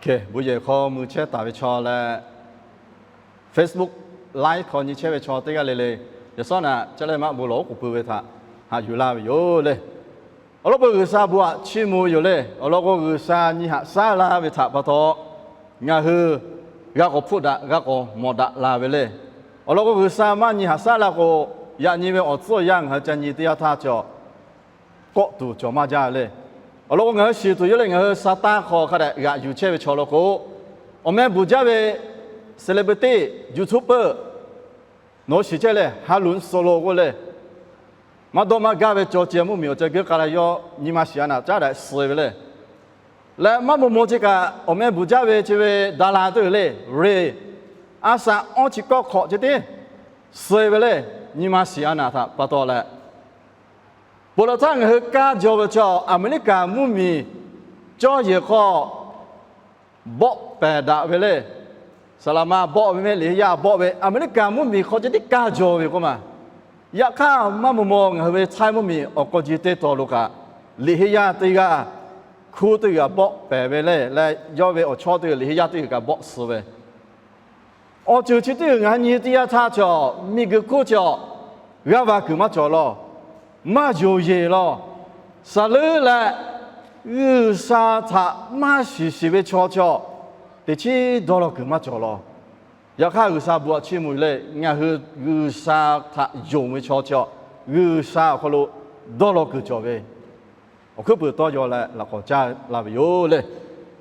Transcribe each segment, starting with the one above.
Bon yehˬ hk'aw mui chehˇ taˍ ve chaw leh, Facebook Live hk'aw nyi chehˇ ve chaw teˇ g'aˇ le le, yaꞈ shawˉ naꞈ caˇ leh maˇ bon lawˬ oˉ k'oˍ pui ve htaꞈ haꞈ yuˬ laˇ ve yoˬ le. Awˬ lawn k'o, G'uiˬsha bon htaꞈ chiˇ mvuh ve yoˬ le. Awˬ lawn k'o, G'uiˬsha nyi haꞈ shaˉ la ve htaꞈ pa taw, ngaˬ hui g'a k'awꞈ hpfuhˆ daꞈ, g'a k'awꞈ mawˬ daꞈ la ve le. Awˬ lawn k'o, G'uiˬsha maˇ nyi haꞈ shaˉ la k'o, yaꞈ nyi ve awˬ tcuhˉ awˬ yanˇ ngaˬ hui ca nyi teˇ yanˇ htaˇ cawˬ kawˆ tuˬ cawˬ maˇ jaˇ le. Awˬ lawn k'o, ngaˬ hui shiˍ tuˬ yoˬ le. Ngaˬ hui Saˍtanˍ hk'aw hk'a dehꞈ g'aꞈ yuˬ chehˇ ve chaw law k'o, awˬ meh bvuhˬ jaˇ ve celebrity, YouTuber, nawˬ hui shiˍ chehˇ leh ha loꞈ solo k'oˆ le, maˇ dawˇ maˇ gaˇ ve cawˬ ceh mvuhˇmiˬ awˬ ceh geuˆ k'a la yawˇ nyi ma shiˍ a naˍ caˉ daꞈ suh ve le. Leh maˇ maw maw chi kaꞈ awˬ meh bvuhˬ jaˇ ve chi ve daˍ laˬ teˇ g'uiˬ le, Ray, a shaꞈ awˇ chi kawˆ hk'awꞈ ceh tiˉ suh ve le. Nyi ma shiˍ a naˍ htaꞈ pa taw leh, ponˬ laˬ htaˇ ngaˬ hui kaˇ jaw ve chaw Aˍmeˍriˆkaˍ mvuhˇmiˬ cawˇ yehˬ hk'aw bawˆ pehˬ daꞈ ve le. Saˍlaˍma bawˆ ve mehˆ, liꞈ heˆ yaˇ bawˆ ve, Aˍmeˍriˆkaˍ mvuhˇmiˬ hk'aw ceh tiˉ kaˇ jaw ve k'oˆ ma. Yaꞈ hk'aˇ maˇ maw maw ngaˬ hui ve China mvuhˇmiˬ awˬ k'aw ji teˇ taw lo kaꞈ, liꞈ heˆ yaˇ teˇ g'aˇ, hkunˉ teˇ g'aˇ bawˆ pehˬ ve le, leh yawˇ ve awˬ chawˇ teˇ g'aˇ liꞈ heˆ yaˇ teˇ g'aˇ kaꞈ bawˆ suh ve awˬ ceuˬ chi teˇ g'aˇ ngaˬ hui nyi teˇ yanˇ htaˇ cawˬ, miˬguiˬ hk'oˆ cawˬ, g'aˇ va kuiˬ maˇ cawˬ law, maˇ yonˍ yeˬ law, saˍ leuˉ leh G'uiˬsha htaꞈ maˇ shiˍ shiˍ ve chaw cawˬ, teꞈ chiˉ dawˇ law kuiˬ maˇ cawˬ law. Yaꞈ hk'aˇ G'uiˬsha bon htaꞈ chiˇ mvuh leh, ngaˬ hui G'uiˬsha htaꞈ yonˍ ve chaw cawˬ, G'uiˬsha awˬ hk'aw lo dawˇ law kuiˬ cawˬ ve awˬ hkuiˉ puiˍ tawˇ yaw leh laꞈ k'awꞈ caˇ la ve yoˬ le.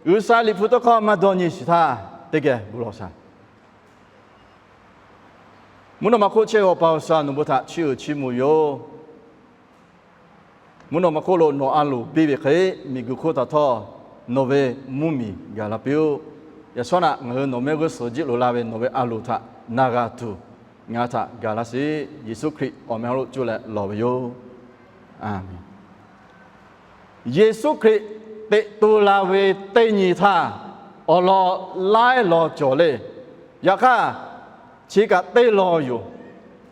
G'uiˬsha Liꞈ hpu tawˇ hkawˇ maˇ dawˇ nyi shiˍ htaˇ, teˇ geh bon lawˬ shaˍ. Mvuhˇ naw ma hk'oˆ chehˇ ve Awˬ pa G'uiˬsha, nawˬ bon htaꞈ chiˇ uiˍ chiˇ mvuh yoˬ. Mvuhˇ naw ma hk'oˆ lo nawˬ a loˍ biˇ ve hk'e, miˬguiˬ hk'oˆ htaꞈ htawˇ nawˬ ve mvuhˇmiˬ gaˬ la piˇ-oˆ. Yaꞈ shawˉ naꞈ ngaˬ hui nawˬ mehˆ g'uˇ suhˍ jiˆ loꞈ la ve nawˬ ve a loˍ htaꞈ na g'a tuˬ, ngaˬ hui htaꞈ gaˬ la sheˍ. Yeˍsuˆ Hkriꞈ awˬ meh lo cuˇ leh lawˬ ve yoˬ. Aˍmenˍ. Yeˍsuˆ Hkriꞈ teꞈ tu la ve teˇ nyi htaˇ, awˬ lawn laiˉ lawn cawˬ le. Yaꞈ hk'aˇ, chi kaꞈ teˇ lawn yoˬ.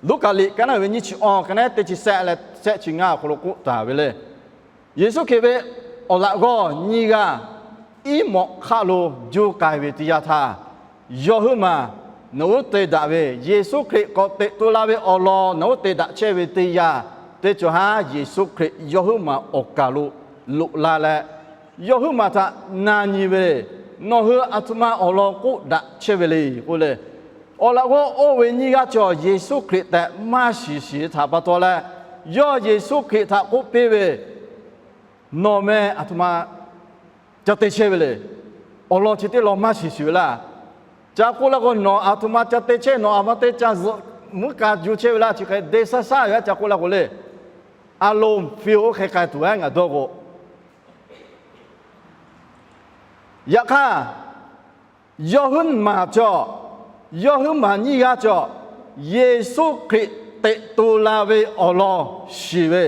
Luˉkaꞈ liꞈ ka naˉ uiˍ ve nyiˇ chi awˬ ka naˉ teˇ chi sehˆ leh sehˆ chi ngaˇ awˬ hk'aw lo k'oˆ taˍ ve le. Yeˍsuˆ Hkriꞈ ve awˬ laꞈ g'awˇ nyiˇ g'aˇ iˉ mawꞈ hk'aˆ lo juˇ k'ai ve teˇ yanˇ htaˇ, yawˇ huiˉ maˬ nawˬ g'uˇ te daꞈ ve, Yeˍsuˆ Hkriꞈ k'awꞈ teꞈ tu la ve awˬ lawn nawˬ g'uˇ te daꞈ chehˇ ve teˇ yanˇ, teˇ cawˬ haˉ Yeˍsuˆ Hkriꞈ yawˇ huiˉ maˬ awˬ kaˬ lo loꞈ la leh, yawˇ huiˉ maˬ htaꞈ na nyi ve, nawˬ hui aˬ htoꞈ ma awˬ lawn k'oˆ daꞈ chehˇ ve le k'oˆ le. Awˬ laꞈ g'awˇ oˇ ve nyiˇ g'aˇ cawˬ Yeˍsuˆ Hkriꞈ tehꞈ maˇ shiˍ shiˍ htaꞈ pa taw leh, yawˇ Yeˍsuˆ Hkriꞈ htaꞈ k'oˆ piˇ ve, nawˬ meh aˬ htoꞈ ma ca te chehˇ ve le. Awˬ lawn chi teˇ lawn maˇ shiˍ shiˍ ve laˇ. Ca k'oˆ la k'o, nawˬ aˬ htoꞈ ma ca te chehˇ, nawˬ aˬ ma te ca zuhꞈ mvuhˇ kaꞈ ju chehˇ ve laˇ. Chi hk'e de shaˉ shaˉ ve aˬ ca k'oˆ la k'o le, a loˍ fiꞈ oˇ hk'e k'ai tuˬ a ngaˬ dawˇ k'o, yaꞈ hk'aˇ, yawˇ huiˉ maˬ cawˬ, yawˇ huiˉ maˬ nyiˇ g'aˇ cawˬ, Yeˍsuˆ Hkriꞈ teꞈ tu la ve awˬ lawn shiˍ ve,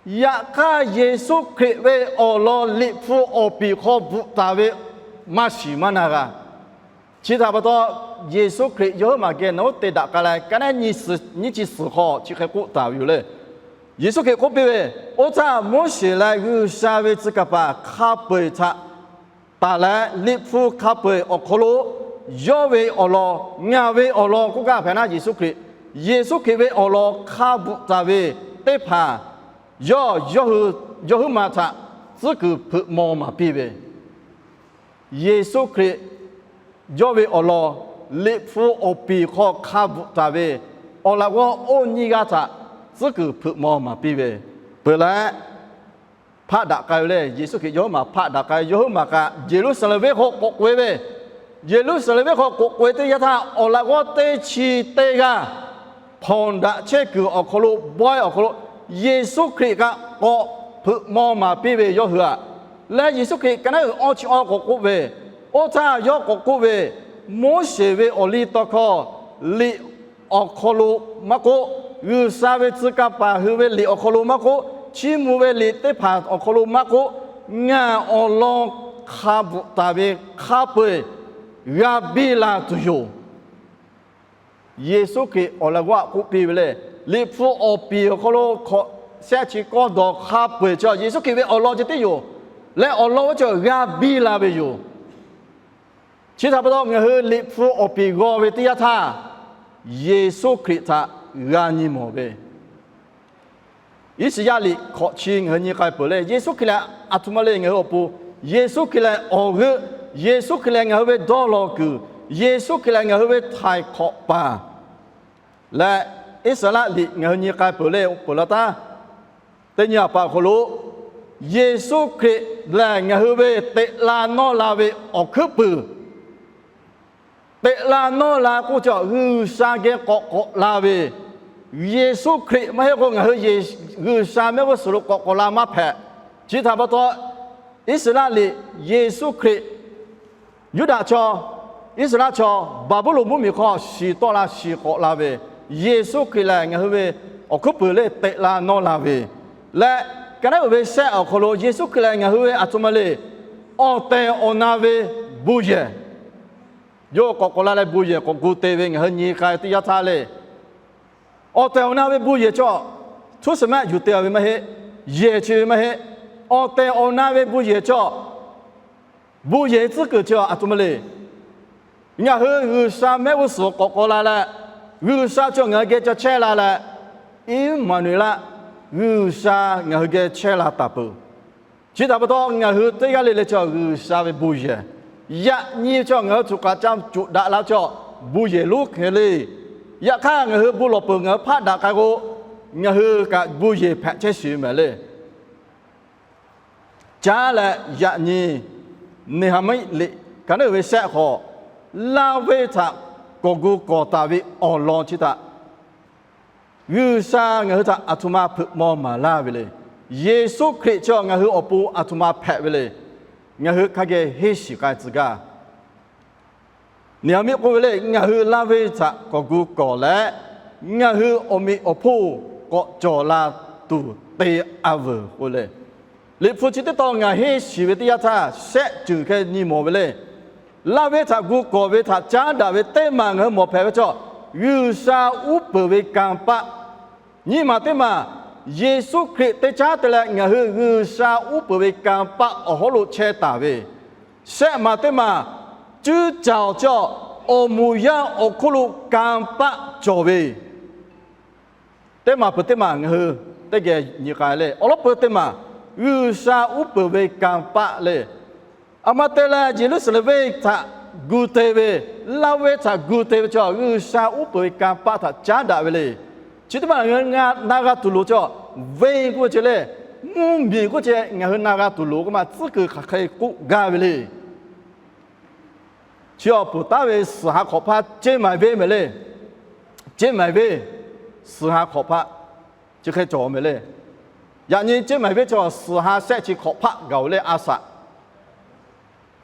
yaꞈ hk'aˇ Yeˍsuˆ Hkriꞈ ve awˬ lawn Liꞈ hpu awˬ piˍ hk'aw bvuhꞈ taˍ ve maˇ shiˍ maˇ na g'a. Chi htaꞈ pa taw, Yeˍsuˆ Hkriꞈ yawˇ huiˉ maˬ geh nawˬ g'uˇ te daꞈ k'ai leh, ka naˉ nyiˇ chi suhˍ hk'aw chi hk'e k'oˆ taˍ ve yoˬ le. Yeˍsuˆ Hkriꞈ k'oˆ piˇ ve, Oˇ htaˇ Moˉseˍ leh G'uiˬsha ve tcuh kaˍ paˍ hk'a peu-eˬ htaꞈ taˍ leh, Liꞈ hpu hk'a peu-eˬ awˬ hk'aw lo yawˇ ve awˬ lawn, ngaˬ ve awˬ lawn k'oˆ gaˇ hpehꞈ naˉ Yeˍsuˆ Hkriꞈ, Yeˍsuˆ Hkriꞈ ve awˬ lawn hk'a bvuhꞈ taˍ ve teˇ hpaˍ yawˇ, yawˇ huiˉ maˬ htaꞈ tcuhˉ kuiˬ hpeuꞈ maw maˍ piˇ ve, Yeˍsuˆ Hkriꞈ yawˇ ve awˬ lawn Liꞈ hpu awˬ piˍ hk'aw hk'a bvuhꞈ taˍ ve awˬ laꞈ g'awˇ oˇ nyiˇ g'aˇ htaꞈ tcuhˉ kuiˬ hpeuꞈ maw maˍ piˇ ve, peuˬ leh, hpaˆ daꞈ k'ai ve le. Yeˍsuˆ Hkriꞈ yawˇ huiˉ maˬ hpaˆ daꞈ k'ai, yawˇ huiˉ maˬ kaꞈ Yeˍruˆsaˍlehnˍ venˇ hk'aw k'awꞈ k'oꞈ-e ve, Yeˍruˆsaˍlehnˍ venˇ hk'aw k'awꞈ k'oꞈ-e teˇ yanˇ htaˇ, awˬ laꞈ g'awˇ teˇ chi teˇ g'aˇ hpawnˬ daꞈ chehˇ kuiˬ awˬ hk'aw lo, bawehˇ awˬ hk'aw lo, Yeˍsuˆ Hkriꞈ kaꞈ k'awꞈ hpeuꞈ maw maˍ piˇ ve yawˇ hui aꞈ. Leh Yeˍsuˆ Hkriꞈ ka naˉ uiˍ awˇ chi awˇ k'awꞈ k'oˆ ve, oˇ htaˇ yawˇ k'awꞈ k'oˆ ve, Moˉseˍ ve awˬ liˇ tawˇ hkawˇ liꞈ awˬ hk'aw lo maˇ k'oˆ, G'uiˬsha ve tcuh kaˍ paˍ hui ve liꞈ awˬ hk'aw lo maˇ k'oˆ, chiˇ mvuh ve liꞈ teˇ hpaˍ awˬ hk'aw lo maˇ k'oˆ, ngaˬ awˬ lawn hk'a bvuhꞈ taˍ ve hk'a peu-eˬ g'a biˇ la tuˬ yoˬ. Yeˍsuˆ Hkriꞈ awˬ laꞈ g'awˇ aꞈ k'oˆ piˇ ve le. Liꞈ hpu awˬ piˍ awˬ hk'aw lo hk'awꞈ shehˆ chi k'awˇ dawˬ hk'a peu-eˬ chi Yeˍsuˆ Hkriꞈ ve awˬ lawn chi teˇ yoˬ. Leh awˬ lawn oˇ chi g'a biˇ la ve yoˬ. Chi htaꞈ pa taw, ngaˬ hui Liꞈ hpu awˬ piˍ g'aw ve teˇ yanˇ htaˇ, Yeˍsuˆ Hkriꞈ htaꞈ g'a nyi mawˬ ve, Iˉsaˍyaˆ liꞈ hkawꞈ chi ngaˬ hui nyi k'ai peuˬ leh, Yeˍsuˆ Hkriꞈ lehˬ aˬ htoꞈ ma le ngaˬ hui awˬ pon, Yeˍsuˆ Hkriꞈ lehˬ awˬ g'euˆ, Yeˍsuˆ Hkriꞈ lehˬ ngaˬ hui ve dawˇ law kuiˬ, Yeˍsuˆ Hkriꞈ lehˬ ngaˬ hui ve htaiˍ hk'awꞈ paˍ leh, Iˉsaˍreˍlaˆ liꞈ ngaˬ hui nyi k'ai peuˬ le, peuˬ la taˉ, teˇ nyi aꞈ paˍ awˬ hk'aw lo, Yeˍsuˆ Hkriꞈ lehˬ ngaˬ hui ve teꞈ la nawˇ la ve awˬ hkuiˉ puiˍ, teꞈ la nawˇ la k'oˆ cawˬ G'uiˬsha geh k'awꞈ k'awꞈ la ve, Yeˍsuˆ Hkriꞈ maˇ heˆ k'o ngaˬ hui G'uiˬsha mehˆ g'uˇ suhˍ lo k'awꞈ k'awꞈ la maˇ hpehꞈ. Chi htaꞈ pa taw, Iˉsaˍreˍlaˆ liꞈ Yeˍsuˆ Hkriꞈ Yuˇdaꞈ chaw, Iˉsaˍreˍlaˆ chaw Baˍbuˍlonˍ mvuhˇmiˬ hk'aw shiˍ tawˆ la shiˍ k'awꞈ la ve, Yeˍsuˆ Hkriꞈ lehˬ ngaˬ hui ve awˬ hkuiˉ puiˍ le teꞈ la nawˇ la ve, leh ka naˉ uiˍ ve shehˆ awˬ hk'aw lo Yeˍsuˆ Hkriꞈ lehˬ ngaˬ hui ve aˬ htoꞈ ma le, awˬ tehˬ awˬ na ve bon yehˬ, yawˇ k'awꞈ k'awꞈ la leh bon yehˬ k'awꞈ gu te ve ngaˬ hui nyi k'ai teˇ yanˇ htaˇ le, awˬ tehˬ awˬ na ve bon yehˬ cawˬ, htuˉ suhˍ mehˆ yuˬ te ve maˇ heˆ, yehˬ chi ve maˇ heˆ, awˬ tehˬ awˬ na ve bon yehˬ cawˬ. Bon yehˬ tcuhˉ kuiˬ chi aˬ htoꞈ ma le. Ngaˬ hui G'uiˬsha mehˆ g'uˇ suhˍ k'awꞈ k'awꞈ la leh, G'uiˬsha cawˬ ngaˬ hui geh ca chehˇ la leh, Iˉmaˍnuˍlaˆ, G'uiˬsha ngaˬ hui geh chehˇ la taˍ peuˬ. Chi htaꞈ pa taw ngaˬ hui teˇ g'aˇ le le cawˬ G'uiˬsha ve bon yehˬ, yaꞈ nyi cawˬ ngaˬ hui htaꞈ kaꞈ ca cuꞈ daꞈ la cawˬ bon yehˬ lonˉ hk'e le. Yaꞈ hk'aˇ ngaˬ hui bon lawˬ peuˬ ngaˬ hui hpaˆ daꞈ k'ai k'o, ngaˬ hui kaꞈ bon yehˬ hpehꞈ chehˇ shiˍ ve mehˍ le. Caˉ leh yaꞈ nyi Neˍhaˍmiˆ liꞈ ka naˉ uiˍ ve shehˆ hk'aw, laˇ venˇ htaꞈ kawˬ gu kawˬ taˍ ve awˬ lawn chi htaꞈ G'uiˬsha ngaˬ hui htaꞈ aˬ htoꞈ ma hpeuꞈ maw maˍ laˇ ve le. Yeˍsuˆ Hkriꞈ chi ngaˬ hui awˬ pon aˬ htoꞈ ma hpehꞈ ve le. Ngaˬ hui hk'a geh henˇ shiˍ k'ai tcuh gaˇ. Neˍhaˍmiˆ k'oˆ ve le, ngaˬ hui laˇ venˇ htaꞈ kawˬ gu kawˬ leh, ngaˬ hui awˬ meꞈ awˬ hponˇ k'awꞈ cawˬ la tuˬ te a veuˬ k'oˆ le. Liꞈ hpu chi teˇ tawn ngaˬ henˇ shiˍ ve teˇ yanˇ htaˇ shehˆ ceuˬ hk'e nyi mawˬ ve le. Laˇ venˇ htaꞈ gu kawˬ ve htaꞈ caˉ daꞈ ve teˇ maˬ ngaˬ hui mawˬ hpehꞈ ve cawˬ, G'uiˬsha uˉ peunˍ ve kanˇ paˆ. Nyiˇ maˬ teˇ maˬ, Yeˍsuˆ Hkriꞈ teˇ caˉ te leh ngaˬ hui G'uiˬsha uˉ peunˍ ve kanˇ paˆ awˬ hawˉ lo chehˇ taˍ ve. Shehˆ maˬ teˇ maˬ, cuˇ caˬ awˬ cawˬ awˬ moˍ yaˇ awˬ hk'oˆ lo kanˇ paˆ cawˬ ve. Teˇ maˬ peuˬ teˇ maˬ ngaˬ hui teˇ geh nyi k'ai le. Awˬ lawn peuˬ teˇ maˬ, G'uiˬsha uˉ peunˍ ve kanˇ paˆ le. Aˬ ma te leh Yeˍruˆsaˍlehnˍ venˇ htaꞈ gu te ve, laˇ venˇ htaꞈ gu te ve cawˬ G'uiˬsha uˉ peunˍ ve kanˇ paˆ htaꞈ caˉ daꞈ ve le. Chi teˇ maˬ ngaˬ hui na g'a tuˬ loˍ cawˬ, venˇ k'oˆ ve ceh le, mvuhˇmiˬ k'oˆ ceh ngaˬ hui na g'a tuˬ loˍ k'oˆ ma tcuhˉ kuiˬ hk'aˬ hk'e k'oˆ gaˇ ve le. Chi awˬ peuˬ taˉ ve suhˍ ha hk'awꞈ hpaˇ Ceˇ Maiˍ venˇ mehˍ le. Ceˇ Maiˍ venˇ suhˍ ha hk'awꞈ hpaˇ chi hk'e cawˬ mehˍ le. Yaꞈ nyi Ceˇ Maiˍ venˇ cawˬ suhˍ ha shehˆ chi hk'awꞈ hpaˆ gaˬ-oˬ le a shaꞈ.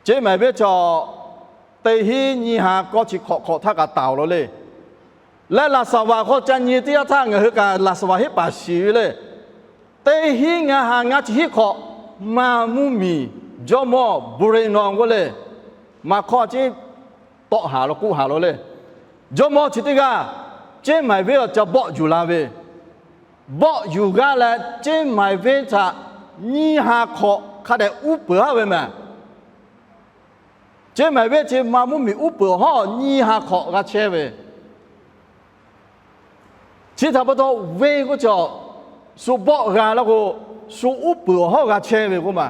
Ceˇ Maiˍ venˇ cawˬ teˇ hinˉ nyiˇ ha kawˇ chi hk'awꞈ hk'awꞈ htaˇ kaꞈ taˍ-oˬ law le. Leh laˍ saˍ vaˍ hk'aw ca nyi teˇ yanˇ htaˇ ngaˬ hui kaꞈ laˍ saˍ vaˍ hiˉ paˍ shiˍ ve le. Teˇ hinˉ ngaˇ ha ngaˇ chi hiˉ hk'awꞈ, maˇ mvuhˇmiˬ jawˇmawˇ Buˍreˍnaw k'oˆ le. Maˇ hk'awˇ ceˇ tawˆ haˍ lo k'oˆ haˍ lo le. Jawˇmawˇ chi teˇ g'aˇ Ceˇ Maiˍ venˇ awˬ ca bawˆ yuˬ la ve, bawˆ yuˬ g'aˇ leh Ceˇ Maiˍ venˇ htaꞈ nyiˇ ha hk'awꞈ hk'a dehꞈ uˉ peunˍ haˉ ve mehˍ. Ceˇ Maiˍ venˇ chi maˇ mvuhˇmiˬ uˉ peunˍ awˬ hawˉ nyiˇ ha hk'awꞈ g'a chehˇ ve. Chi htaꞈ pa taw venˇ k'oˆ cawˬ, shu bawˆ g'a laˇ k'o, shu uˉ peunˍ awˬ hawˉ g'a chehˇ ve k'oˆ ma.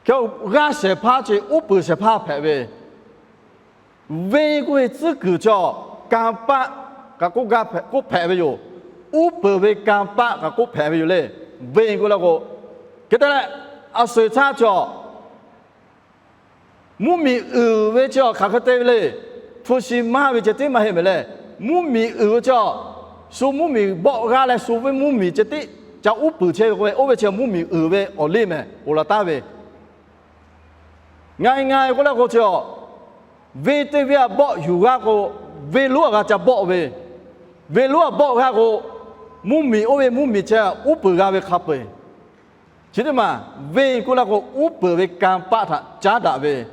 Hk'e g'aˇ shehˍ hpaˇ chi uˉ peunˍ shehˍ hpaˇ hpehꞈ ve. Venˇ k'oˆ ve tcuhˉ kuiˬ cawˬ, kanˇ paˆ kaꞈ k'oˆ hpehꞈ ve yoˬ. Uˉ peunˍ ve kanˇ paˆ kaꞈ k'oˆ hpehꞈ ve yoˬ le. Venˇ k'oˆ laˇ k'o, hk'e te leh, a sho-eˬ htaˇ cawˬ mvuhˇmiˬ uiˍ ve chi awˬ hk'aˬ hk'e te ve le. Hpu shi maˇ ve ceh tiˉ maˇ heˆ mehˍ le. Mvuhˇmiˬ uiˍ ve chi awˬ, shu mvuhˇmiˬ bawˆ g'aˇ leh shu venˇ mvuhˇmiˬ ceh tiˉ ca uˉ peunˍ chehˇ ve k'oˆ ve, oˇ ve chi mvuhˇmiˬ uiˍ ve awˬ liˇ mehˍ. Oˬ laˬ taˉ ve, nga nga k'oˆ laˇ k'o chi awˬ, venˇ teˇ venˇ a bawˆ yuˬ g'aˇ k'o, venˇ lonˉ a g'a ca bawˆ ve, venˇ lonˉ a bawˆ g'aˇ k'o, mvuhˇmiˬ oˇ ve mvuhˇmiˬ chi uˉ peunˍ g'a ve hk'a peu-eˬ. Chi teˇ maˬ venˇ k'oˆ laˇ k'o, uˉ peunˍ ve kanˇ paˆ htaꞈ caˉ daꞈ ve.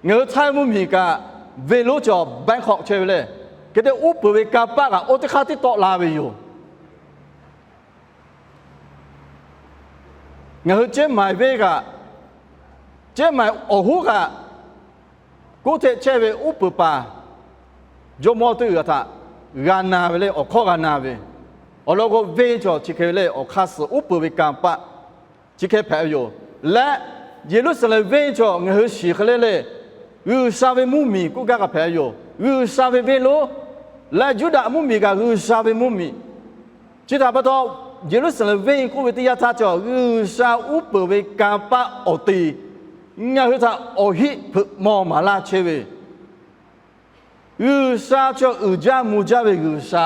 Ngaˬ hui Htaiˇ mvuhˇmiˬ kaꞈ venˇ lonˉ cawˬ Bangkok chehˇ ve le. Hk'e te uˉ peunˍ ve kanˇ paˆ kaꞈ oˇ teˇ hk'aˇ tiˉ tawˆ la ve yoˬ. Ngaˬ hui Ceˇ Maiˍ venˇ kaꞈ, Ceˇ Maiˍ awˬ hoˉ kaꞈ, K'oˆ hteˆ chehˇ ve uˉ peunˍ paˍ jawˇmawˇ teˇ g'aˇ htaꞈ g'a na ve le, awˬ hkawˇ g'a na ve, awˬ lawn k'o, venˇ cawˬ chi hk'e ve le, awˬ hk'aˇ suh uˉ peunˍ ve kanˇ paˆ chi hk'e hpehꞈ ve yoˬ. Leh Yeˍruˆsaˍlehnˍ venˇ cawˬ ngaˬ hui shiˍ hk'e le le, G'uiˬsha ve mvuhˇmiˬ k'oˆ gaˇ kaꞈ hpehꞈ ve yoˬ. G'uiˬsha ve venˇ lonˉ leh Yuˇdaꞈ mvuhˇmiˬ kaꞈ G'uiˬsha ve mvuhˇmiˬ. Chi htaꞈ pa taw, Yeˍruˆsaˍlehnˍ venˇ k'oˆ ve teˇ yanˇ htaˇ cawˬ G'uiˬsha uˉ peunˍ ve kanˇ paˆ awˬ te ngaˬ hui htaꞈ awˬ hiˆ hpeuꞈ maw maˍ laˇ chehˇ ve, G'uiˬsha cawˬ uiˍ jaˇ mvuh jaˇ ve G'uiˬsha,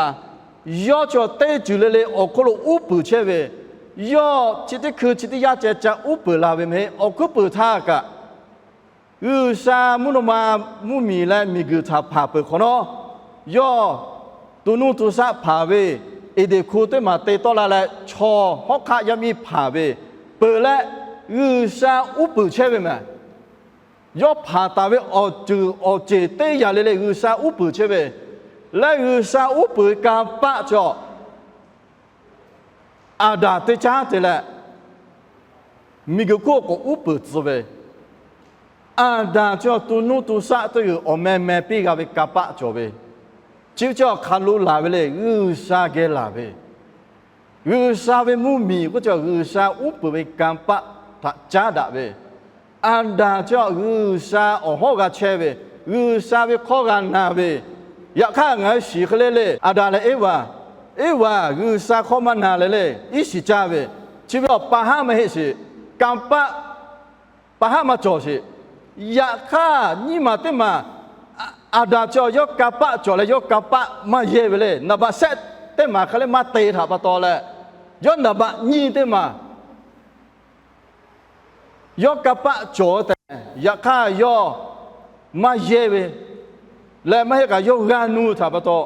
yawˇ cawˬ teˇ ceuˬ le le awˬ hk'oˆ lo uˉ peunˍ chehˇ ve, yawˇ chi teˇ hkui chi teˇ yanˇ ceh ca uˉ peunˍ la ve meh. Awˬ hkuiˉ puiˍ htaˇ kaꞈ, G'uiˬsha mvuhˇ naw ma mvuhˇmiˬ leh miˬguiˬ htaꞈ hpanˍ peuˬ hk'awꞈ nawˉ, yawˇ to nuˇ to shaˆ hpanˍ ve, Eˍdenˍ hku teˇ maˬ te tawˆ la leh chaw hawˉ hk'aˆ yaˇ miˇ hpanˍ ve peuˬ leh, G'uiˬsha uˉ peunˍ chehˇ ve meh. Yawˇ hpanˍ taˍ ve awˬ ceuˬ awˬ ceˬ teˇ yanˇ le le G'uiˬsha uˉ peunˍ chehˇ ve, leh G'uiˬsha uˉ peunˍ ve kanˇ paˆ cawˬ Aˍdanˍ teˇ caˉ te leh, miˬguiˬ hk'oˆ k'awꞈ uˉ peunˍ tcuh ve, Aˍdanˍ cawˬ to nuˇ to shaˆ teˇ g'uiˬ awˬ meh meh piˇ g'a ve kanˇ paˆ cawˬ ve, chi ve cawˬ hk'aˬ lo laˬ ve le, G'uiˬsha geh laˬ ve. G'uiˬsha ve mvuhˇmiˬ k'oˆ cawˬ G'uiˬsha uˉ peunˍ ve kanˇ paˆ htaꞈ caˉ daꞈ ve, Aˍdanˍ cawˬ G'uiˬsha awˬ hawˉ g'a chehˇ ve, G'uiˬsha ve hkawˇ g'a na ve. Yaꞈ hk'aˇ ngaˬ hui shiˍ hk'e le le, Aˍdanˍ leh Eˇvaꞈ, Eˇvaꞈ G'uiˬsha hkawˇ maˇ na leh le iˉ shiˍ caˇ ve, chi ve awˬ pa haˉ maˇ heˆ sheˍ, kanˇ paˆ pa haˉ maˇ cawˬ sheˍ. Yaꞈ hk'aˇ nyiˇ maˬ teˇ maˬ Aˍdanˍ cawˬ yawˇ kanˇ paˆ cawˬ leh yawˇ kanˇ paˆ maˇ yehˇ ve le, naˍ baꞈ shehˆ teˇ maˬ hk'e le maˇ te htaꞈ pa taw leh, yawˇ naˍ baꞈ nyiˇ teˇ maˬ yawˇ kanˇ paˆ cawˬ tehꞈ, yaꞈ hk'aˇ yawˇ maˇ yehˇ ve leh maˇ heˆ kaꞈ yawˇ g'a nu htaꞈ pa taw,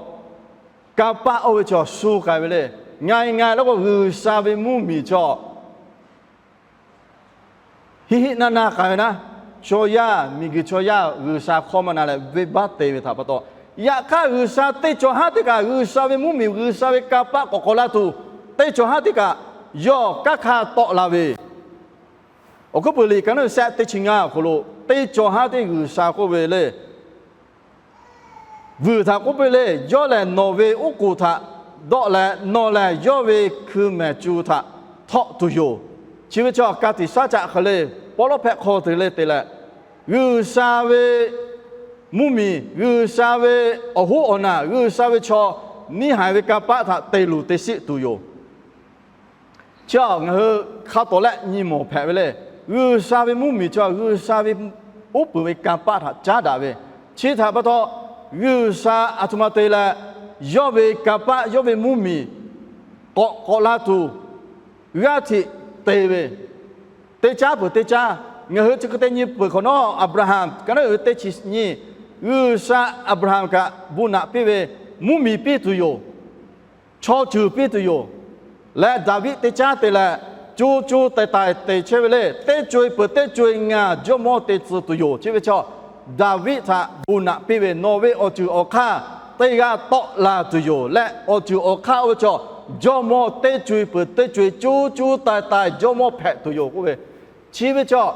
kanˇ paˆ oˇ ve cawˬ shu k'ai ve le. Ngaˬ ngaˬ la k'o G'uiˬsha ve mvuhˇmiˬ cawˬ hiˆ hiˆ naˇ naˇ k'ai ve naˉ, chaw yaˇ miˬguiˬ chaw yaˇ G'uiˬsha hkawˇ maˇ na leh venˇbaˆ te ve htaꞈ pa taw, yaꞈ hk'aˇ G'uiˬsha teˇ cawˬ haˉ teˇ kaꞈ G'uiˬsha ve mvuhˇmiˬ G'uiˬsha ve kanˇ paˆ k'awꞈ k'awꞈ laˇ tuˬ, teˇ cawˬ haˉ teˇ kaꞈ yawˇ kanˉ hk'a tawˆ la ve, Awˬ hkuiˉ puiˍ liꞈ ka naˉ ve sehˆ teˇ chi ngaˇ awˬ hk'aw lo, teˇ cawˬ haˉ teˇ G'uiˬsha k'oˆ ve le, vuiˬ htaꞈ k'oˆ piˇ le, yawˇ lehˬ nawˬ ve oˉ k'oˍ htaꞈ dawˆ leh nawˬ lehˬ yawˇ ve hkui mehˍ cu htaꞈ htawˆ tuˬ yoˬ. Chi ve chaw ka tiꞈ shaˉ caˆ hk'e le, pawˇ lawˉ hpehꞈ hk'aw te le te leh, G'uiˬsha ve mvuhˇmiˬ, G'uiˬsha ve awˬ hoˉ awˬ naˬ, G'uiˬsha ve chaw, neˇ haiˬ ve kanˇ paˆ htaꞈ te luˬ te shiˆ tuˬ yoˬ. Chi ngaˬ hui hk'a tawˍ lehˆ nyi mawˬ hpehꞈ ve le. G'uiˬsha ve mvuhˇmiˬ chaw G'uiˬsha ve uˉ peunˍ ve kanˇ paˆ htaꞈ caˉ daꞈ ve, chi htaꞈ pa taw, G'uiˬsha aˬ htoꞈ ma te leh, yawˇ ve kanˇ paˆ yawˇ ve mvuhˇmiˬ k'awꞈ k'awꞈ la tuˬ g'aˇ hteꞈ te ve, teˇ caˉ peuˬ teˇ caˉ. Ngaˬ hui chi hk'e te nyi peuˬ hk'awꞈ nawˉ, Aˍbraˍhanˍ ka naˉ uiˍ ve teˇ chi nyiˇ, G'uiˬsha Aˍbraˍhanˍ kaꞈ bon naꞈ piˇ ve mvuhˇmiˬ piˇ tuˬ yoˬ. Chaw ceuˬ piˇ tuˬ yoˬ. Leh Daˍviˆ teˇ caˉ te leh, co co taiˍ taiˍ te chehˇ ve le. Teˇ co-e peuˬ teˇ co-e ngaˬ jawˇmawˇ te tcuh tuˬ yoˬ. Chi ve chaw Daˍviˆ htaꞈ bon naꞈ piˇ ve, nawˬ ve awˬ ceuˬ awˬ hk'aˇ teˇ g'aˇ tawˆ la tuˬ yoˬ leh, awˬ ceuˬ awˬ hk'aˇ oˇ ve chaw jawˇmawˇ teˇ co-e peuˬ teˇ co-e co co taiˍ taiˍ jawˇmawˇ hpehꞈ tuˬ yoˬ k'oˆ ve, chi ve chaw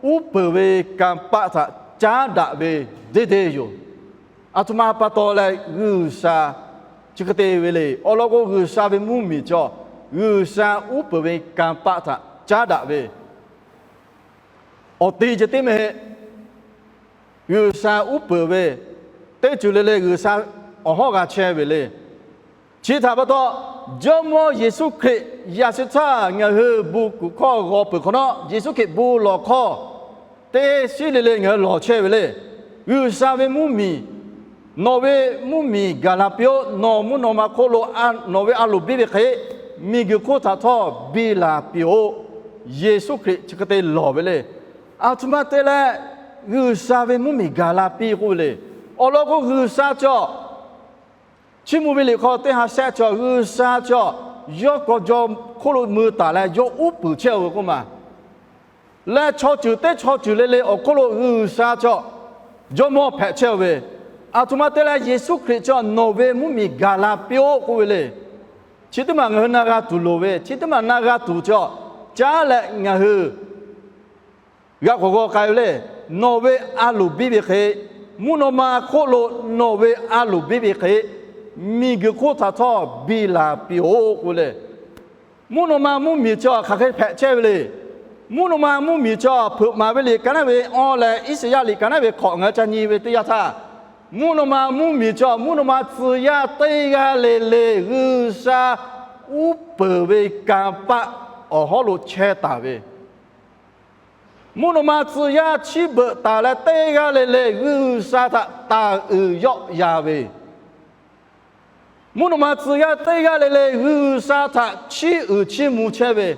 uˉ peunˍ ve kanˇ paˆ htaꞈ caˉ daꞈ ve deˇ deˇ yoˬ. Aˬ htoꞈ ma pa taw leh G'uiˬsha chi hk'e te ve le. Awˬ lawn k'o, G'uiˬsha ve mvuhˇmiˬ chaw G'uiˬsha uˉ peunˍ ve kanˇ paˆ htaꞈ caˉ daꞈ ve awˬ te ceh tiˉ meh heˆ. G'uiˬsha uˉ peunˍ ve teˇ ceuˬ le le G'uiˬsha awˬ hawˉ g'a chehˇ ve le. Chi htaꞈ pa taw, Jawˇmawˇ Yeˍsuˆ Hkriꞈ yaꞈ sheh htaˇ ngaˬ hui bon kuˬ hkawˇ g'aw peuˬ hk'awꞈ nawˉ, Yeˍsuˆ Hkriꞈ bon lawˬ hkawˇ teˇ shiˉ le le ngaˬ hui lawˬ chehˇ ve le. G'uiˬsha ve mvuhˇmiˬ, nawˬ ve mvuhˇmiˬ gaˬ la piˇ-oˆ. Nawˬ mvuhˇ naw ma hk'oˆ lo nawˬ ve a loˍ biˇ ve hk'e, miˬguiˬ hk'oˆ htaꞈ htawˇ biˇ la piˇ-oˆ. Yeˍsuˆ Hkriꞈ chi hk'e te lawˬ ve le. Aˬ htoꞈ ma te leh G'uiˬsha ve mvuhˇmiˬ gaˬ la piˇ k'oˆ ve le. Awˬ lawn k'o, G'uiˬsha cawˬ Chiˇ mvuh ve liꞈ hk'aw teˇ ha shehˆ cawˬ, G'uiˬsha cawˬ yawˇ k'aw jaw hk'oˆ lo mui taˍ leh yawˇ uˉ peunˍ chehˇ-oˬ ve k'oˆ ma. Leh chaw ceuˬ teˇ chaw ceuˬ le le awˬ hk'oˆ lo G'uiˬsha cawˬ jawˇmawˇ hpehꞈ chehˇ-oˬ ve, aˬ htoꞈ ma te leh Yeˍsuˆ Hkriꞈ cawˬ nawˬ ve mvuhˇmiˬ gaˬ la piˇ-oˆ k'oˆ ve le. Chi teˇ maˬ ngaˬ hui na g'a tuˬ loˍ ve, chi teˇ maˬ na g'a tuˬ cawˬ caˉ leh ngaˬ hui g'a k'awꞈ g'aw k'ai ve le. nawˬ ve a loˍ biˇ ve hk'e, mvuhˇ naw ma hk'oˆ lo nawˬ ve a loˍ biˇ ve hk'e, miˬguiˬ hk'oˆ htaꞈ htawˇ biˇ la piˇ-oˆ k'oˆ le. Mvuhˇ naw ma mvuhˇmiˬ chi hk'aˬ hk'e hpehꞈ chehˇ ve le. Mvuhˇ naw ma mvuhˇmiˬ chi hpeuꞈ maˍ ve liꞈ ka naˉ ve awˇ leh Iˉsaˍyaˆ liꞈ ka naˉ ve hk'awꞈ ngaˬ hui ca nyi ve teˇ yanˇ htaˇ, mvuhˇ naw ma mvuhˇmiˬ chi mvuhˇ naw ma tcuh yaˇ teˇ g'aˇ le le G'uiˬsha uˉ peunˍ ve kanˇ paˆ awˬ hawˉ lo chehˇ taˍ ve, mvuhˇ naw ma tcuh yaˇ chiˇ beuꞈ taˍ leh teˇ g'aˇ le le G'uiˬsha htaꞈ taˍ uiˍ yawˆ yan ve, mvuhˇ naw ma tcuh yaˇ teˇ g'aˇ le le G'uiˬsha htaꞈ chiˇ uiˍ chiˇ mvuh chehˇ ve,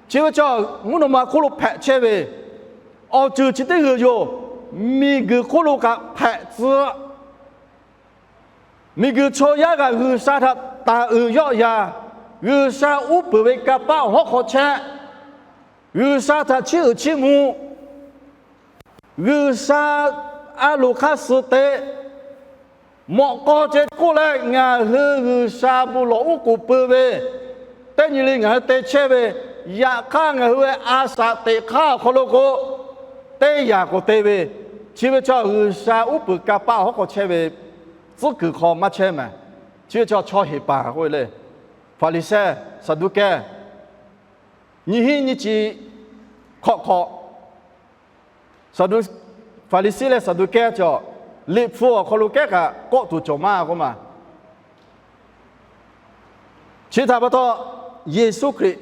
chi ve chaw mvuhˇ naw ma hk'oˆ lo hpehꞈ chehˇ ve, awˬ ceuˬ chi teˇ g'uiˬ yoˬ. Miˬguiˬ hk'oˆ lo kaꞈ hpehꞈ tcuh Miˬguiˬ chaw yaˇ kaꞈ G'uiˬsha htaꞈ taˍ uiˍ yawˆ yan, G'uiˬsha uˉ peunˍ ve kanˇ paˆ awˬ hawˉ hk'aw chehˇ, G'uiˬsha htaꞈ chiˇ uiˍ chiˇ mvuh, G'uiˬsha a loˍ hk'aˇ suh te, mawꞈ k'aw ceh k'oˆ leh ngaˬ hui G'uiˬsha bon lawˬ uˉ k'oˍ pui ve, teˇ nyi le ngaˬ hui te chehˇ ve, yaꞈ hk'aˇ ngaˬ hui ve a shaꞈ teꞈ hk'aˇ awˬ hk'aw lo k'o, teˇ yanˇ k'awꞈ te ve, chi ve chaw G'uiˬsha uˉ peunˍ kanˇ paˆ awˬ hawˉ hk'aw chehˇ ve tcuhˉ kuiˬ hk'aw maˇ chehˇ mehˍ. Chi ve chaw chaw heˍ paˍ k'oˆ ve le, Hpaˍriˍsehˇ, Saˍduˆkehˇ, nyiˇ hinˉ nyiˇ chi hk'awꞈ hk'awꞈ, Hpaˍriˍsehˇ leh Saˍduˆkehˇ chaw, Liꞈ hpu awˬ hk'aw lo kehˉ kaꞈ kawˆ tuˬ cawˬ maˇ k'oˆ ma. Chi htaꞈ pa taw, Yeˍsuˆ Hkriꞈ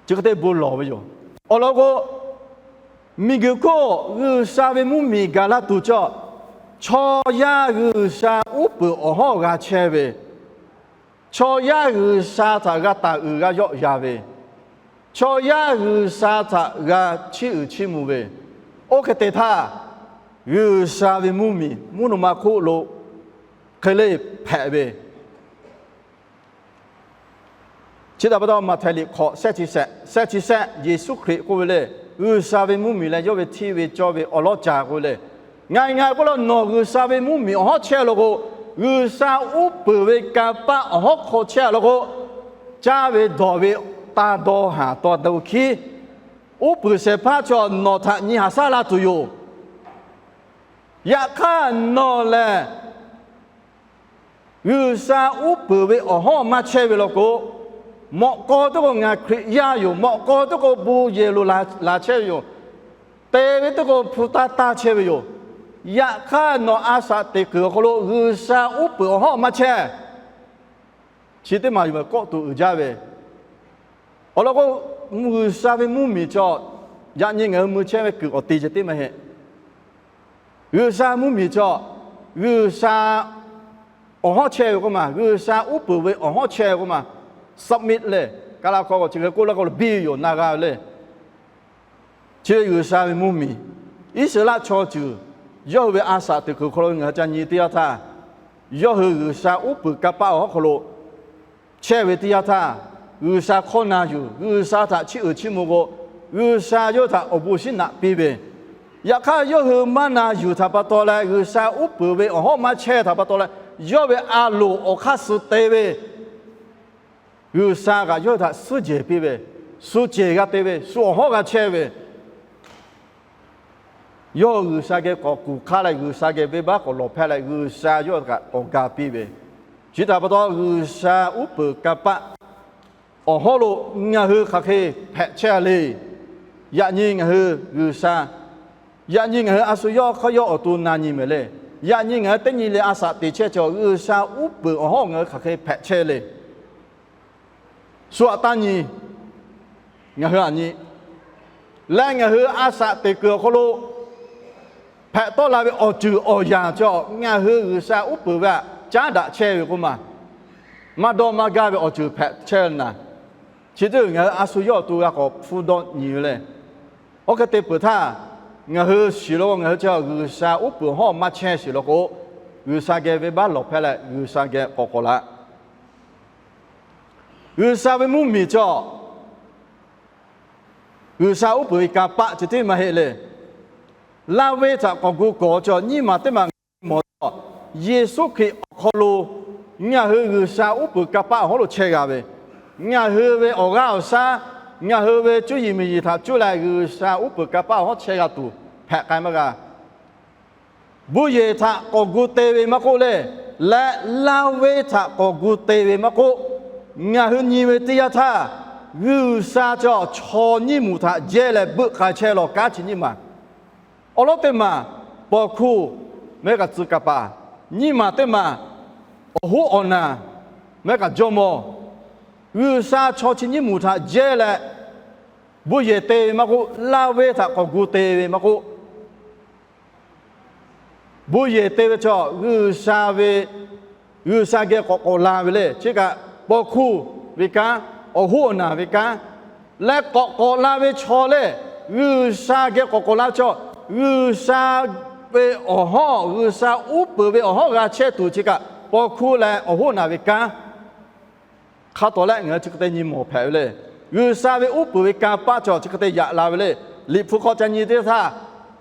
chi hk'e te bon lawˬ ve yoˬ. Awˬ lawn k'o, miˬguiˬ hk'oˆ G'uiˬsha ve mvuhˇmiˬ gaˬ la tuˬ chaw, chaw yaˇ G'uiˬsha uˉ peunˍ awˬ hawˉ g'a chehˇ ve, chaw yaˇ G'uiˬsha htaꞈ g'a taˍ uiˍ g'a yawˆ yan ve, chaw yaˇ G'uiˬsha htaꞈ g'a chiˇ uiˍ chiˇ mvuh ve, oˇ hk'e te htaˇ, G'uiˬsha ve mvuhˇmiˬ mvuhˇ naw ma hk'oˆ lo hk'e le hpehꞈ ve, chi htaꞈ pa taw Maꞈhtehˍ liꞈ hk'awꞈ shehˆ chi shehˆ, shehˆ chi shehˆ Yeˍsuˆ Hkriꞈ k'oˆ ve le, G'uiˬsha ve mvuhˇmiˬ leh yawˇ ve hteˇ ve cawˇ ve awˬ lawˉ ca k'oˆ ve le, ngaˬ ngaˬ k'oˆ la nawˬ G'uiˬsha ve mvuhˇmiˬ awˬ hawˉ chehˇ law k'o, G'uiˬsha uˉ peunˍ ve kanˇ paˆ awˬ hawˉ hk'aw chehˇ law k'o, caˇ ve dawˬ ve taˇ dawˇ haˍ taw do hkiˉ, uˉ peunˍ shehˍ hpaˇ chaw nawˬ htaꞈ nyi haˍ saˉ la tuˬ yoˬ. Yaꞈ hk'aˇ nawˬ lehˬ G'uiˬsha uˉ peunˍ ve awˬ hawˉ maˇ chehˇ ve law k'o, mawꞈ k'aw teˇ k'o ngaˬ Hkriꞈ yaˇ yoˬ, mawꞈ k'aw teˇ k'o bon yehˬ lo laˬ chehˇ ve yoˬ, te ve teˇ k'o hpu taˇ taˇ chehˇ ve yoˬ. Yaꞈ hk'aˇ nawˬ a shaꞈ teꞈ kuiˬ awˬ hk'aw lo G'uiˬsha uˉ peunˍ awˬ hawˉ maˇ chehˇ. Chi teˇ maˬ yuˬ kawˆ tuˬ uiˍ jaˇ ve, awˬ lawn k'o, G'uiˬsha ve mvuhˇmiˬ chaw, yaꞈ nyi ngaˬ hui mui chehˇ ve kuiˬ awˬ te ceh tiˉ maˇ heˆ. G'uiˬsha mvuhˇmiˬ chaw, G'uiˬsha awˬ hawˉ chehˇ ve k'oˆ ma, G'uiˬsha uˉ peunˍ ve awˬ hawˉ chehˇ ve k'oˆ ma, submit leh Kaˍlaˍ hkawˇ chi hk'e k'oˆ laˇ k'o, biˇ yoˬ na g'a ve le. Chi ve G'uiˬsha ve mvuhˇmiˬ, Iˉsaˍreˍlaˆ chaw ceuˬ yawˇ hui ve a shaꞈ teꞈ kuiˬ hk'aw lo ngaˬ hui ca nyi teˇ yanˇ htaˇ, yawˇ hui G'uiˬsha uˉ peunˍ kanˇ paˆ awˬ hawˉ hk'aw lo chehˇ ve teˇ yanˇ htaˇ, G'uiˬsha hkawˇ na yuˬ, G'uiˬsha htaꞈ chiˇ uiˍ chiˇ mvuh k'o, G'uiˬsha yawˇ htaꞈ awˬ bon shinˉ naꞈ piˇ ve, yaꞈ hk'aˇ yawˇ hui maˇ na yuˬ htaꞈ pa taw leh, G'uiˬsha uˉ peunˍ ve awˬ hawˉ maˇ chehˇ htaꞈ pa taw leh, yawˇ ve a loˍ awˬ hk'aˇ suh te ve, G'uiˬsha kaꞈ yawˇ hui htaꞈ suhˉ jehˬ piˇ ve, shu cehˬ g'a te ve, shu awˬ hawˉ g'a chehˇ ve, yawˇ G'uiˬsha geh k'awꞈ kuˬ hk'aˇ leh, G'uiˬsha geh venˇbaˆ k'awꞈ lawˬ hpehˇ leh, G'uiˬsha yawˇ kaꞈ k'awꞈ ga piˇ ve, chi htaꞈ pa taw G'uiˬsha uˉ peunˍ kanˇ paˆ awˬ hawˉ lo ngaˬ hui hk'aˬ hk'e hpehꞈ chehˇ a le. Yaꞈ nyi ngaˬ hui G'uiˬsha, yaꞈ nyi ngaˬ hui a shu yawˇ hk'aˇ yawˇ awˬ to na nyi mehˍ le. Yaꞈ nyi ngaˬ hui teˇ nyi le a shaꞈ teꞈ chehˇ chaw G'uiˬsha uˉ peunˍ awˬ hawˉ ngaˬ hui hk'aˬ hk'e hpehꞈ chehˇ le. Shu aꞈ taˇ nyi, ngaˬ hui aꞈ nyi leh, ngaˬ hui a shaꞈ teꞈ kuiˬ awˬ hk'aw lo hpehꞈ tawˆ la ve awˬ ceuˬ awˬ yanˍ chaw, ngaˬ hui G'uiˬsha uˉ peunˍ ve htaꞈ caˉ daꞈ chehˇ ve k'oˆ ma, maˇ dawˇ maˇ gaˇ ve awˬ ceuˬ hpehꞈ chehˇ ve naˍ, chi teˇ ngaˬ hui a shu yawˇ awˬ to g'a k'awꞈ hpfuhˇ dawˇ nyi ve le. Oˇ hk'e te peuˬ htaˇ, ngaˬ hui shiˍ law k'o, ngaˬ hui chi G'uiˬsha uˉ peunˍ hawˉ maˇ chehˇ shiˍ law k'o, G'uiˬsha geh venˇbaˆ lawˬ hpehˇ leh G'uiˬsha geh k'awꞈ k'awꞈ la. G'uiˬsha ve mvuhˇmiˬ chaw, G'uiˬsha uˉ peunˍ ve kanˇ paˆ chi teˇ maˇ heˆ le. Laˇ venˇ htaꞈ k'awꞈ gu kawˍ chaw nyiˇ maˬ teˇ maˬ ngaˬ hui mawˬ htawˇ, Yeˍsuˆ Hkriꞈ awˬ hk'aw lo ngaˬ hui G'uiˬsha uˉ peunˍ kanˇ paˆ awˬ hawˉ lo chehˇ g'a ve, ngaˬ hui ve awˬ g'aˇ awˬ shaˉ, ngaˬ hui ve cuˇ yiˍ miˬ yiˍ htaꞈ cuˇ leh G'uiˬsha uˉ peunˍ kanˇ paˆ awˬ hawˉ chehˇ g'a tuˬ, hpehꞈ k'ai maˇ g'a. Buˇ yeˬ htaꞈ k'awꞈ gu te ve maˇ k'oˆ le, leh laˇ veˇ htaꞈ k'awꞈ gu te ve maˇ k'oˆ, ngaˬ hui nyi ve teˇ yanˇ htaˇ, G'uiˬsha cawˬ chaw nyiˇ moˍ htaꞈ jehˇ leh beuˆ k'ai chehˇ law kanˉ chi nyiˇ maˬ. Awˬ lawn teˇ maˬ paw hkuˇ mehˉ kaꞈ tcuh kaˍ paˍ, nyiˇ maˬ teˇ maˬ awˬ hoˉ awˬ naˬ mehˉ kaꞈ jawˇmawˇ, G'uiˬsha chaw chi nyiˇ moˍ htaꞈ jehˇ leh buˇ yeˬ te ve maˇ k'oˆ, laˇ veˇ htaꞈ k'awꞈ gu te ve maˇ k'oˆ, buˇ yeˬ te ve chaw G'uiˬsha ve, G'uiˬsha geh k'awꞈ k'awꞈ la ve le. Chi kaꞈ paw hkuˇ ve kanˉ, awˬ hoˉ awˬ naˬ ve kanˉ leh k'awꞈ k'awꞈ la ve chaw le. G'uiˬsha geh k'awꞈ k'awꞈ la ve chaw, G'uiˬsha ve awˬ hawˉ, G'uiˬsha uˉ peunˍ ve awˬ hawˉ g'a chehˇ tuˬ chi kaꞈ paw hkuˇ leh awˬ hoˉ awˬ naˬ ve kanˉ hk'a tawˍ leh ngaˬ hui chi hk'e te nyi mawˬ hpehꞈ ve le. G'uiˬsha ve uˉ peunˍ ve kanˇ paˆ cawˬ chi hk'e te yaꞈ la ve le. Liꞈ hpu hk'aw ca nyi teˇ htaˇ,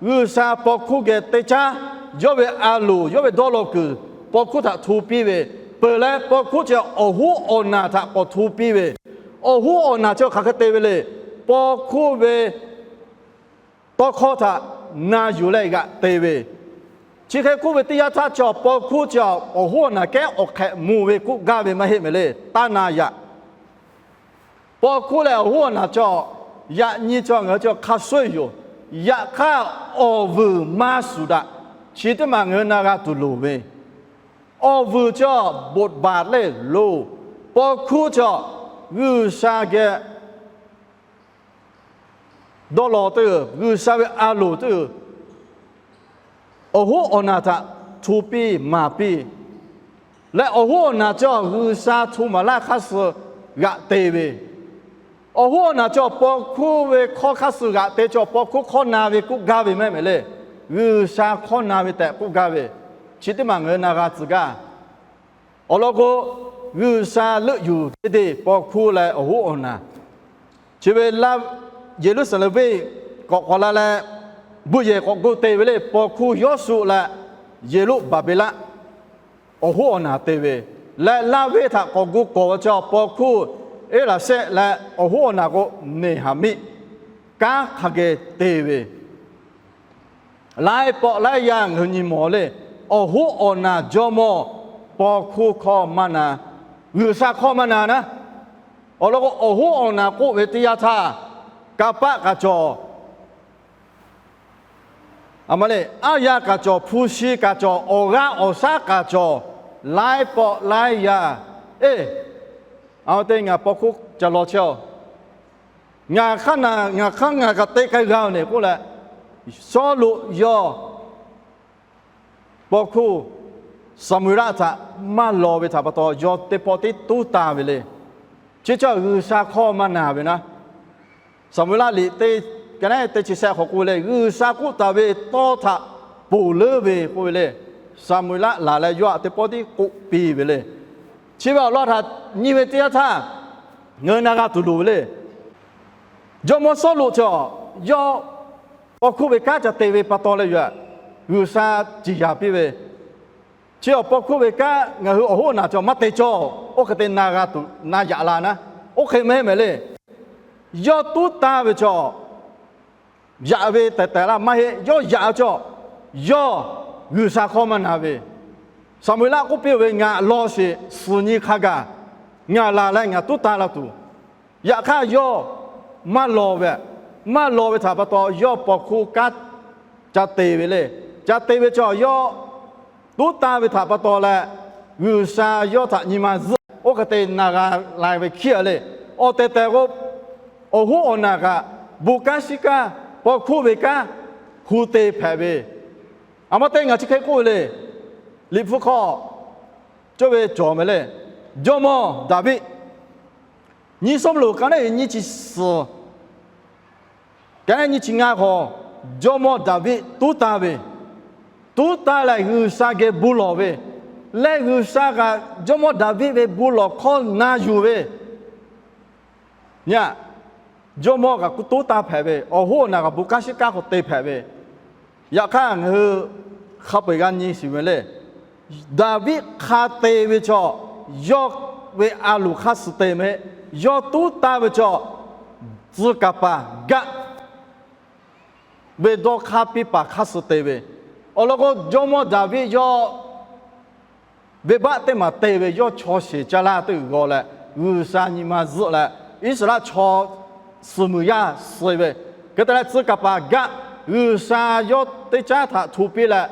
G'uiˬsha paw hkuˇ geh teˇ caˉ yawˇ ve a loˍ, yawˇ ve dawˇ law kuiˬ paw hkuˇ htaꞈ htu piˇ ve, peuˬ leh paw hkuˇ chi awˬ hoˉ awˬ naˬ htaꞈ k'awꞈ htu piˇ ve, awˬ hoˉ awˬ naˬ chi hk'aˬ hk'e te ve le. Paw hkuˇ ve tawˇ hkawˇ htaꞈ na yuˬ leh g'aꞈ te ve, chi hk'e k'oˆ ve teˇ yanˇ htaˇ cawˬ paw hkuˇ chi awˬ hoˉ awˬ naˬ kehˉ awˬ hk'ehꞈ mvuh ve k'oˆ gaˇ ve maˇ heˆ mehˍ le. Taˇ na yaꞈ. Paw hkuˇ leh awˬ hoˉ awˬ naˬ cawˬ yaꞈ nyi cawˬ ngaˬ hui chi hk'a shuˍ yoˬ. Yaꞈ hk'aˇ awˬ vuiˬ maˇ shuˍ daꞈ. Chi teˇ maˬ ngaˬ hui na g'a tuˬ loˍ ve, awˬ vuiˬ cawˬ บทบาท le loˬ. Paw hkuˇ cawˬ G'uiˬsha geh dawˇ law teˇ, G'uiˬsha ve a loˍ teˇ, awˬ hoˉ awˬ naˬ htaꞈ htu piˇ maˍ piˇ leh, awˬ hoˉ awˬ naˬ cawˬ G'uiˬsha htu maˍ laˇ hk'aˇ suh g'aꞈ te ve, awˬ hoˉ awˬ naˬ cawˬ paw hkuˇ ve hkawˇ hk'aˇ suh g'aꞈ te cawˬ paw hkuˇ hkawˇ na ve k'oˆ gaˇ ve maˇ heˆ mehˍ le. G'uiˬsha hkawˇ na ve tehꞈ k'oˆ gaˇ ve, chi teˇ maˬ ngaˬ hui na g'a tcuh gaˇ. Awˬ lawn k'o, G'uiˬsha leuˆ yuˬ teˇ deˇ paw hkuˇ leh awˬ hoˉ awˬ naˬ, chi ve Yeˍruˆsaˍlehnˍ venˇ k'awꞈ k'awꞈ la leh, buˇ yeˬ k'awꞈ gu te ve le. Paw hkuˇ Yawˇsuˆ leh Yeˍruˆbaˍbeˍlaˆ awˬ hoˉ awˬ naˬ te ve, leh laˇ veˇ htaꞈ k'awꞈ gu k'awˍ ve cawˬ paw hkuˇ Eˇlaˍsehˆ leh awˬ hoˉ awˬ naˬ k'o Neˍhaˍmiˆ kanˉ hk'a geh te ve, laiˉ pawˆ laiˉ yaˇ ngaˬ hui nyi mawˬ le. Awˬ hoˉ awˬ naˬ jawˇmawˇ paw hkuˇ hkawˇ maˇ na, G'uiˬsha hkawˇ maˇ na naˉ. Awˬ lawn k'o, awˬ hoˉ awˬ naˬ k'oˆ ve teˇ yanˇ htaˇ, kanˇ paˆ kaꞈ cawˬ, a ma le, aˉ yaˇ kaꞈ cawˬ, hpu shi kaꞈ cawˬ, awˬ g'aˇ awˬ shaˉ kaꞈ cawˬ, laiˉ pawˆ laiˉ yaˇ. Eˬ, a te ngaˬ paw hkuˇ ca law chehˇ-oˬ. Ngaˬ hk'aˇ na, ngaˬ hk'aˇ ngaˬ kaꞈ te k'ai g'a-oˬ neˬ k'oˆ leh, Sawˉluꞈ yawˇ paw hkuˇ Saˍmo-eˍlaˆ htaꞈ maˇ law ve htaꞈ pa taw, yawˇ teˇ pawˆ tiˉ tuˉ taˇ ve le. Chi cawˬ G'uiˬsha hkawˇ maˇ na ve naˉ. Saˍmo-eˍlaˆ liꞈ teˇ, ka neˉ teˇ chi shehˆ hk'aw k'oˆ ve le, G'uiˬsha k'oˆ taˍ ve tawˇ htaꞈ ponˬ leuˉ ve k'oˆ ve le. Saˍmo-eˍlaˆ laˬ leh yawˇ htaꞈ teˇ pawˆ tiˉ k'oˆ piˇ ve le. Chi ve awˬ lawn htaꞈ nyi ve teˇ yanˇ htaˇ, ngaˬ hui na g'a tuˬ loˍ ve le. Jawˇmawˇ Sawˉluꞈ cawˬ, yawˇ paw hkuˇ ve kanˉ ca te ve pa taw leh yoˬ, G'uiˬsha ciˍ yaˍ piˇ ve. Chi awˬ paw hkuˇ ve kanˉ ngaˬ hui awˬ hoˉ awˬ naˬ cawˬ maˇ te cawˬ, oˇ hk'e te na g'a tuˬ na yaꞈ la naˉ. Oˇ hk'e maˇ heˆ mehˍ le. Yawˇ tuˉ taˇ ve cawˬ, yaꞈ ve tehˬ tehˬ laˇ maˇ heˆ. Yawˇ yaꞈ ve cawˬ, yawˇ G'uiˬsha hkawˇ maˇ na ve. Saˍmo-eˍlaˆ k'oˆ piˇ-oˬ ve, Ngaˬ law sheˍ, suhˍ nyi hk'a gaˬ ngaˬ laˬ leh ngaˬ tuˉ taˇ la tuˬ. Yaꞈ hk'aˇ yawˇ maˇ law ve, maˇ law ve htaꞈ pa taw yawˇ paw hkuˇ kanˉ ca te ve le. Ca te ve cawˬ yawˇ tuˉ taˇ ve htaꞈ pa taw leh, G'uiˬsha yawˇ htaꞈ nyi ma zuhˆ oˇ hk'e te na g'a la ve hkiˉ a le. Awˬ tehˬ tehˬ k'o, awˬ hoˉ awˬ naˬ kaꞈ bon kanˉ shiˉ kanˉ, paw hkuˇ ve kanˉ hu te hpehꞈ ve. A ma te ngaˬ chi hk'e k'oˆ ve le. Liꞈ hpu hk'aw cawˇ ve cawˬ mehˍ le. Jawˇmawˇ Daˍviˆ nyi Sawˉluꞈ ka neˉ nyiˇ chi suhˍ, ka neˉ nyiˇ chi ngaˇ hk'aw, jawˇmawˇ Daˍviˆ tuˉ taˇ ve, tuˉ taˇ leh G'uiˬsha geh bon lawˬ ve, leh G'uiˬsha kaꞈ jawˇmawˇ Daˍviˆ ve bon lawˬ hkawˇ na yuˬ ve nyi. Jawˇmawˇ kaꞈ tuˉ taˇ hpehꞈ ve, awˬ hoˉ awˬ naˬ kaꞈ bon kanˉ shiˉ kanˉ hk'aw te hpehꞈ ve. Yaꞈ hk'aˇ ngaˬ hui hk'a peu-eˬ g'a nyi shiˍ ve le. Daˍviˆ hk'a te ve cawˬ, yawˇ ve a loˍ hk'aˇ suh te mehˍ. Yawˇ tuˉ taˇ ve cawˬ, tcuh kaˍ paˍ gaˆ ve dawˇ hk'aˇ piˇ paˍ hk'aˇ suh te ve. Awˬ lawn k'o, jawˇmawˇ Daˍviˆ yawˇ venˇbaˆ teˇ maˬ te ve, yawˇ chaw sheˍ caˇ laˇ teˇ g'aw leh, G'uiˬsha nyi ma zuhˆ leh, Iˉsaˍreˍlaˆ chaw suh muiˬ yaˇ suh ve. Hk'e te leh, tcuh kaˍ paˍ gaˆ G'uiˬsha yawˇ teˇ caˉ htaꞈ htu piˇ leh,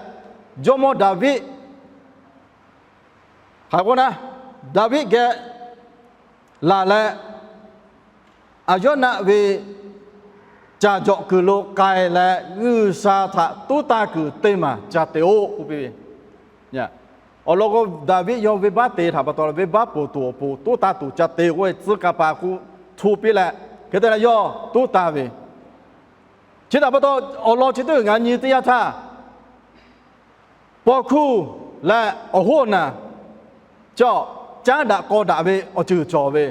jawˇmawˇ Daˍviˆ hk'aˬ k'o na, Daˍviˆ geh laˬ leh, Aˍyawˇnaˆ ve caˬ jawꞈ kuiˬ lo k'ai leh, G'uiˬsha htaꞈ tuˉ taˇ kuiˬ teˇ maˬ ca te-o k'oˆ piˇ ve. Awˬ lawn k'o, Daˍviˆ yawˇ venˇbaˆ te htaꞈ pa taw, venˇbaˆ poˬ tuˬ awˬ pon tuˉ taˇ tuˬ ca te k'oˆ ve, tcuh kaˍ paˍ k'o htu piˇ leh, hk'e te leh yawˇ tuˉ taˇ ve. Chi htaꞈ pa taw, awˬ lawn chi teˇ g'uiˬ ngaˬ nyi teˇ yanˇ htaˇ, paw hkuˇ leh awˬ hoˉ awˬ naˬ chi caˉ daꞈ k'aw daꞈ ve awˬ ceuˬ cawˬ ve.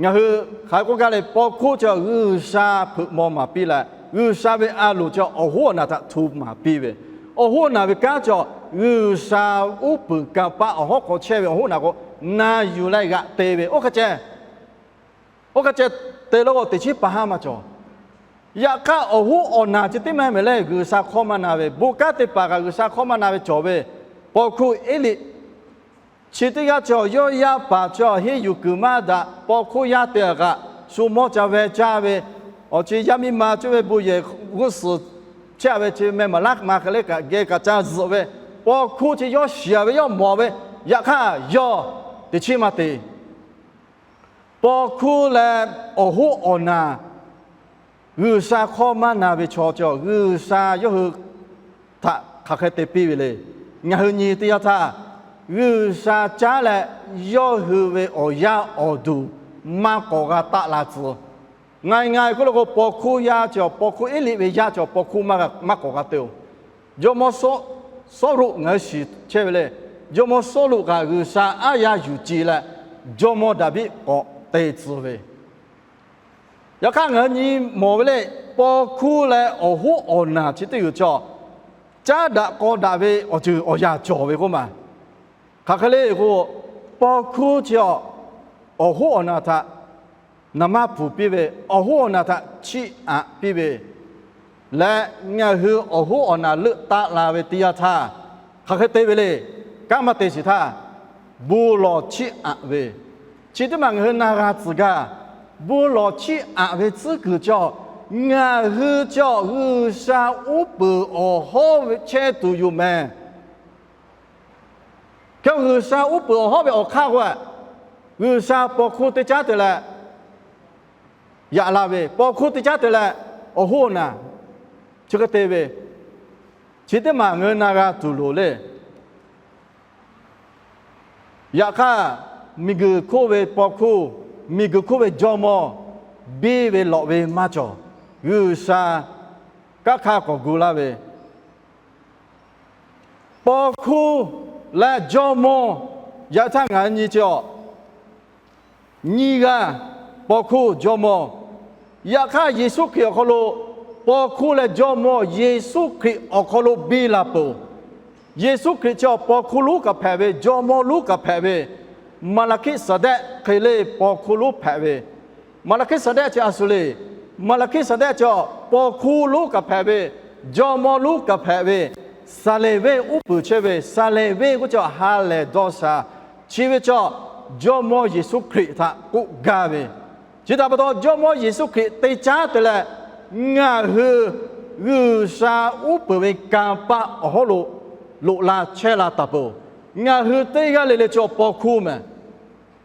Ngaˬ hui hk'aˬ hk'e k'oˆ gaˇ le, paw hkuˇ chi G'uiˬsha hpeuꞈ maw maˍ piˇ leh, G'uiˬsha ve a loˍ chi awˬ hoˉ awˬ naˬ htaꞈ htu maˍ piˇ ve. Awˬ hoˉ awˬ naˬ ve kanˉ chi G'uiˬsha uˉ peunˍ kanˍ paˆ awˬ hawˉ hk'aw chehˇ ve awˬ hoˉ awˬ naˬ k'o, na yuˬ leh g'aꞈ te ve. Oˇ hk'e ceh, oˇ hk'e ceh te lo k'o, teꞈ chiˉ pa haˉ maˇ cawˬ. Yaꞈ hk'aˇ, awˬ hoˉ awˬ naˬ chi teˇ maˇ mehˍ leh G'uiˬsha hkawˇ maˇ na ve, bon kanˉ te paˍ kaꞈ G'uiˬsha hkawˇ maˇ na ve cawˬ ve, paw hkuˇ Eˇliˆ chi teˇ g'aˇ cawˬ. Yawˇ yaˇ paˍ cawˬ henˇ yuˬ kuiˬ maˇ daꞈ, paw hkuˇ yaˇ te kaꞈ shu mawˇ ca veh caˇ ve, awˬ chi yaˇ miˇ ma cuˇ ve bon yehˬ g'uˇ suhˍ chehˇ ve, chi meh maˍ laˇ ma hk'e le kaꞈ geh kaꞈ ca zuhꞈ ve, paw hkuˇ chi yawˇ shiˍ ve, yawˇ mawˬ ve. Yaꞈ hk'aˇ, yawˇ teꞈ chiˉ maˇ te. Paw hkuˇ leh awˬ hoˉ awˬ naˬ G'uiˬsha hkawˇ maˇ na ve chaw cawˬ. G'uiˬsha yawˇ hui htaꞈ hk'aˬ hk'e te piˇ ve le. Ngaˬ hui nyi teˇ yanˇ htaˇ, G'uiˬsha caˉ leh yawˇ hui ve awˬ yaˇ awˬ duˬ maˇ k'awꞈ g'a taˆ la tcuh. Ngaˬ ngaˬ k'oˆ lo k'o, paw hkuˇ yaˇ cawˬ, paw hkuˇ Eˇliˆ ve yaˇ cawˬ, paw hkuˇ maˇ k'awꞈ g'a te-oˬ. Jawˇmawˇ Sawˉluꞈ ngaˬ hui shiˍ chehˇ ve le. Jawˇmawˇ Sawˉluꞈ kaꞈ G'uiˬsha aˉ yaˇ yuˬ ci leh, jawˇmawˇ Daˍviˆ k'awꞈ te tcuh ve. Yaꞈ hk'aˇ, ngaˬ hui nyi mawˬ ve le, paw hkuˇ leh awˬ hoˉ awˬ naˬ chi teˇ g'uiˬ cawˬ, caˉ daꞈ k'aw daꞈ ve awˬ ceuˬ awˬ yaꞈ cawˬ ve k'oˆ ma. Hk'aˬ hk'e le k'o, paw hkuˇ chi awˬ hoˉ awˬ naˬ htaꞈ naˍ manˇ pfuhˍ piˇ ve, awˬ hoˉ awˬ naˬ htaꞈ chiˇ aꞈ piˇ ve leh, ngaˬ hui awˬ hoˉ awˬ naˬ leuˆ taˆ la ve teˇ yanˇ htaˇ, hk'aˬ hk'e te ve le. Kanˉ maˇ te shiˍ htaˇ, bon lawˬ chiˇ aꞈ ve, chi teˇ maˬ ngaˬ hui na g'a tcuh gaˇ. Bon lawˬ chiˇ aꞈ ve tcuhˉ kuiˬ cawˬ, ngaˬ hui cawˬ G'uiˬsha uˉ peunˍ awˬ hawˉ ve chehˇ tuˬ yoˬ mehˍ. Hk'e G'uiˬsha uˉ peunˍ awˬ hawˉ ve awˬ hk'aˇ k'o, G'uiˬsha paw hkuˇ teˇ caˉ te leh yaꞈ la ve, paw hkuˇ teˇ caˉ te leh awˬ hoˉ awˬ naˬ chi hk'e te ve, chi teˇ maˬ ngaˬ hui na g'a tuˬ loˍ le. Yaꞈ hk'aˇ, miˬguiˬ hk'oˆ ve paw hkuˇ, miˬguiˬ hk'oˆ ve jawˇmawˇ biˇ ve lawꞈ ve maˇ cawˬ. G'uiˬsha kanˉ hk'aˇ k'awꞈ gu laˇ ve, paw hkuˇ leh jawˇmawˇ, yaꞈ htaˇ ngaˬ hui nyi chi awˬ nyiˇ g'aˇ, paw hkuˇ jawˇmawˇ. Yaꞈ hk'aˇ, Yeˍsuˆ Hkriꞈ awˬ hk'aw lo paw hkuˇ leh jawˇmawˇ Yeˍsuˆ Hkriꞈ awˬ hk'aw lo biˇ la peuˬ. Yeˍsuˆ Hkriꞈ chi awˬ paw hkuˇ lonˉ kaꞈ hpehꞈ ve, jawˇmawˇ lonˉ kaꞈ hpehꞈ ve, Maˍlaˍhkiˆsaˍdehˆ hk'e le paw hkuˇ lonˉ hpehꞈ ve, Maˍlaˍhkiˆsaˍdehˆ chi a shu le. Maˍlaˍhkiˆsaˍdehˆ chi awˬ paw hkuˇ lonˉ kaꞈ hpehꞈ ve, jawˇmawˇ lonˉ kaꞈ hpehꞈ ve, Saˍleˍ venˇ uˉ peunˍ chehˇ ve, Saˍleˍ venˇ k'oˆ chi awˬ ha lehˬ dawˇ sha. Chi ve chi awˬ Jawˇmawˇ Yeˍsuˆ Hkriꞈ htaꞈ k'oˆ gaˇ ve. Chi htaꞈ pa taw, Jawˇmawˇ Yeˍsuˆ Hkriꞈ te caˉ te leh, ngaˬ hui G'uiˬsha uˉ peunˍ ve kanˍ paˆ awˬ hawˉ lo loꞈ la chehˇ la taˍ peuˬ. Ngaˬ hui teˇ g'aˇ le le chi awˬ paw hkuˇ mehˍ.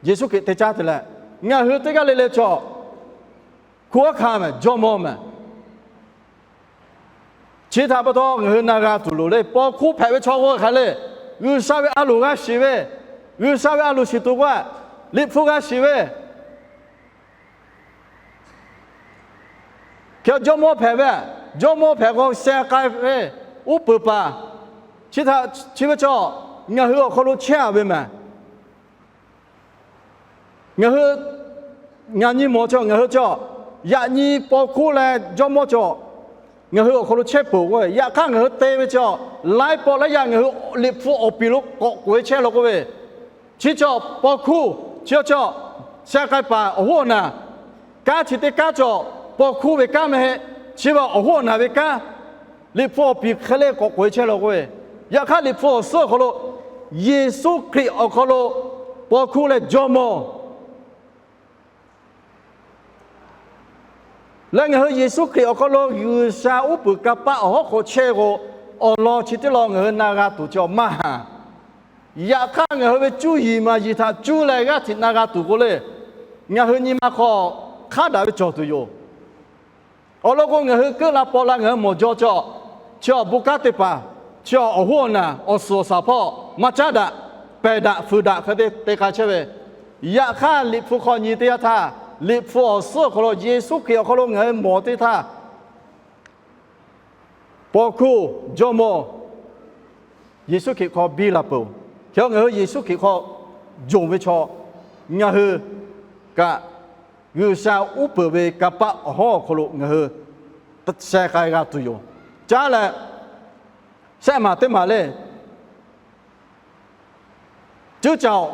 Yeˍsuˆ Hkriꞈ te caˉ te leh, ngaˬ hui teˇ g'aˇ le le chi awˬ hkunˉ hawˉ hkanˇ mehˍ, jawˇmawˇ mehˍ. Chi htaꞈ pa taw ngaˬ hui na g'a tuˬ loˍ le. Paw hkuˇ hpehꞈ ve chaw k'o hk'aˬ le, G'uiˬsha ve a loˍ g'a shiˍ ve, G'uiˬsha ve a loˍ shiˍ tuˬ k'o, Liꞈ hpu g'a shiˍ ve, hk'e jawˇmawˇ hpehꞈ ve, jawˇmawˇ hpehꞈ k'o sheh k'ai ve, uˉ peunˍ paˍ, chi htaꞈ chi ve chaw ngaˬ hui awˬ hk'aw lo chehˇ a ve mehˍ. Ngaˬ hui ngaˬ nyi mawˬ chaw, ngaˬ hui chaw, yaꞈ nyi paw hkuˇ leh jawˇmawˇ chaw, ngaˬ hui awˬ hk'aw lo chehˇ peuˬ k'o, yaꞈ hk'aˇ ngaˬ hui te ve chaw, laiˉ pawˆ laiˉ yaˇ ngaˬ hui Liꞈ hpu awˬ piˍ lo k'awꞈ k'oꞈ e chehˇ law k'oˆ ve, chi chaw paw hkuˇ, chi chaw sheh k'ai paˍ awˬ hoˉ awˬ naˬ, kanˉ chi teˇ kanˉ chaw paw hkuˇ ve kanˉ mehˍ heˆ, chi ve awˬ hoˉ awˬ naˬ ve kanˉ Liꞈ hpu awˬ piˍ hk'e le k'awꞈ k'oꞈ-e chehˇ law k'oˆ ve, yaꞈ hk'aˇ Liꞈ hpu awˬ suhˉ awˬ hk'aw lo Yeˍsuˆ Hkriꞈ awˬ hk'aw lo paw hkuˇ leh jawˇ mawˇ leh ngaˬ hui Yeˍsuˆ Hkriꞈ awˬ hk'aw lo G'uiˬsha uˉ peunˍ kanˇ paˆ awˬ hawˉ hk'aw chehˇ k'o, awˬ lawn chi teˇ lawn ngaˬ hui na g'a tuˬ cawˬ maˇ haˍ. Yaꞈ hk'aˇ ngaˬ hui ve cuˇ yiˍ maˍ yiˍ htaꞈ cuˇ leh g'aˇ hteꞈ na g'a tuˬ k'o le, ngaˬ hui nyi ma hk'aw hk'aˉ daꞈ ve cawˬ tuˬ yoˬ. Awˬ lawn k'o, ngaˬ hui keuˆ la paw la ngaˬ hui mawˬ jaw cawˬ, chi awˬ bon kanˉ teˇ hpaˍ, chi awˬ hoˉ awˬ naˬ, awˬ suhˍ awˬ shaˍ hpawˇ maˇ caˉ daꞈ, pehˬ daꞈ fuiˍ daꞈ hk'e te te k'ai chehˇ ve. Yaꞈ hk'aˇ Liꞈ hpu hk'aw nyi teˇ yanˇ htaˇ, Liꞈ hpu awˬ suhˉ awˬ hk'aw lo Yeˍsuˆ Hkriꞈ awˬ hk'aw lo ngaˬ hui mawˬ teˇ htaˇ, paw hkuˇ jawˇ mawˇ Yeˍsuˆ Hkriꞈ hk'aw biˇ la peuˬ-oˬ. Hk'e k'o ngaˬ hui Yeˍsuˆ Hkriꞈ hk'aw yonˍ ve chaw ngaˬ hui kaꞈ G'uiˬsha uˉ peunˍ ve kanˇ paˆ awˬ hawˉ awˬ hk'aw lo ngaˬ hui sheh k'ai g'a tuˬ yoˬ. Caˉ leh, shehˆ maˬ teˇ maˬ le, cuˇ caoˬ,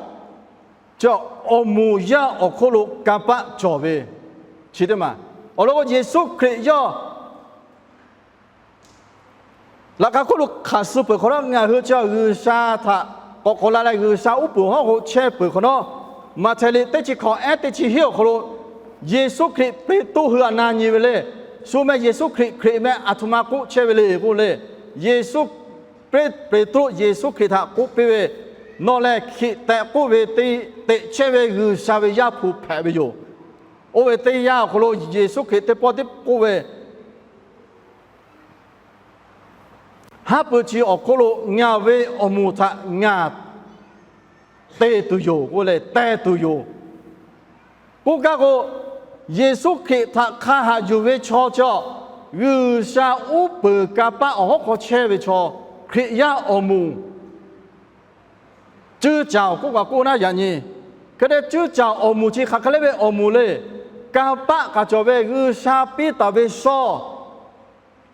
awˬ moˍ yaˇ awˬ hk'oˆ lo kanˇ paˆ cawˬ ve chi teˇ maˬ. Awˬ lawn k'o, Yeˍsuˆ Hkriꞈ yawˇ laꞈ ka hk'oˆ lo hk'aˬ suh peuˬ hk'awꞈ nawˉ, ngaˬ hui chi G'uiˬsha htaꞈ k'awꞈ k'awꞈ la leh G'uiˬsha uˉ peunˍ awˬ hawˉ k'o chehˇ peuˬ hk'awꞈ nawˉ, Maꞈhtehˍ liꞈ teˇ chi hkawꞈ ehˉ teˇ chi hiˉ awˬ hk'aw lo Yeˍsuˆ Hkriꞈ Peˍtruˆ hui htaꞈ na nyi ve le. Shu meh Yeˍsuˆ Hkriꞈ, Hkriꞈ meh aˬ htoꞈ ma k'oˆ chehˇ ve le k'oˆ le, Yeˍsuˆ, Peˍtruˆ Yeˍsuˆ Hkriꞈ htaꞈ k'oˆ piˇ ve, Nawˬ lehˬ Hkriꞈ tehꞈ k'oˆ ve te teꞈ chehˇ ve G'uiˬsha ve Yaˇ hpu hpehꞈ ve yoˬ. Oˇ ve teˇ yanˇ awˬ hk'aw lo Yeˍsuˆ Hkriꞈ teˇ pawˆ teˇ k'oˆ ve, Haˉ pui chi awˬ hk'oˆ lo ngaˬ ve awˬ moˍ htaꞈ ngaˬ te tuˬ yoˬ k'oˆ leh teh tuˬ yoˬ. K'oˆ gaˇ k'o, Yeˍsuˆ Hkriꞈ htaꞈ hk'a haꞈ yuˬ ve chaw cawˬ, G'uiˬsha uˉ peunˍ kanˇ paˆ awˬ hawˉ hk'aw chehˇ ve chaw, Hkriꞈ yaˇ awˬ moˍ, cuˇ caoˬ k'oˆ kaꞈ k'oˆ naˉ yaꞈ nyi. Hk'e te cuˇ caoˬ awˬ moˍ chi hk'aˬ hk'e le ve awˬ moˍ le. Kanˇ paˆ k'aꞈ cawˬ ve G'uiˬsha piˇ taˍ ve shaw,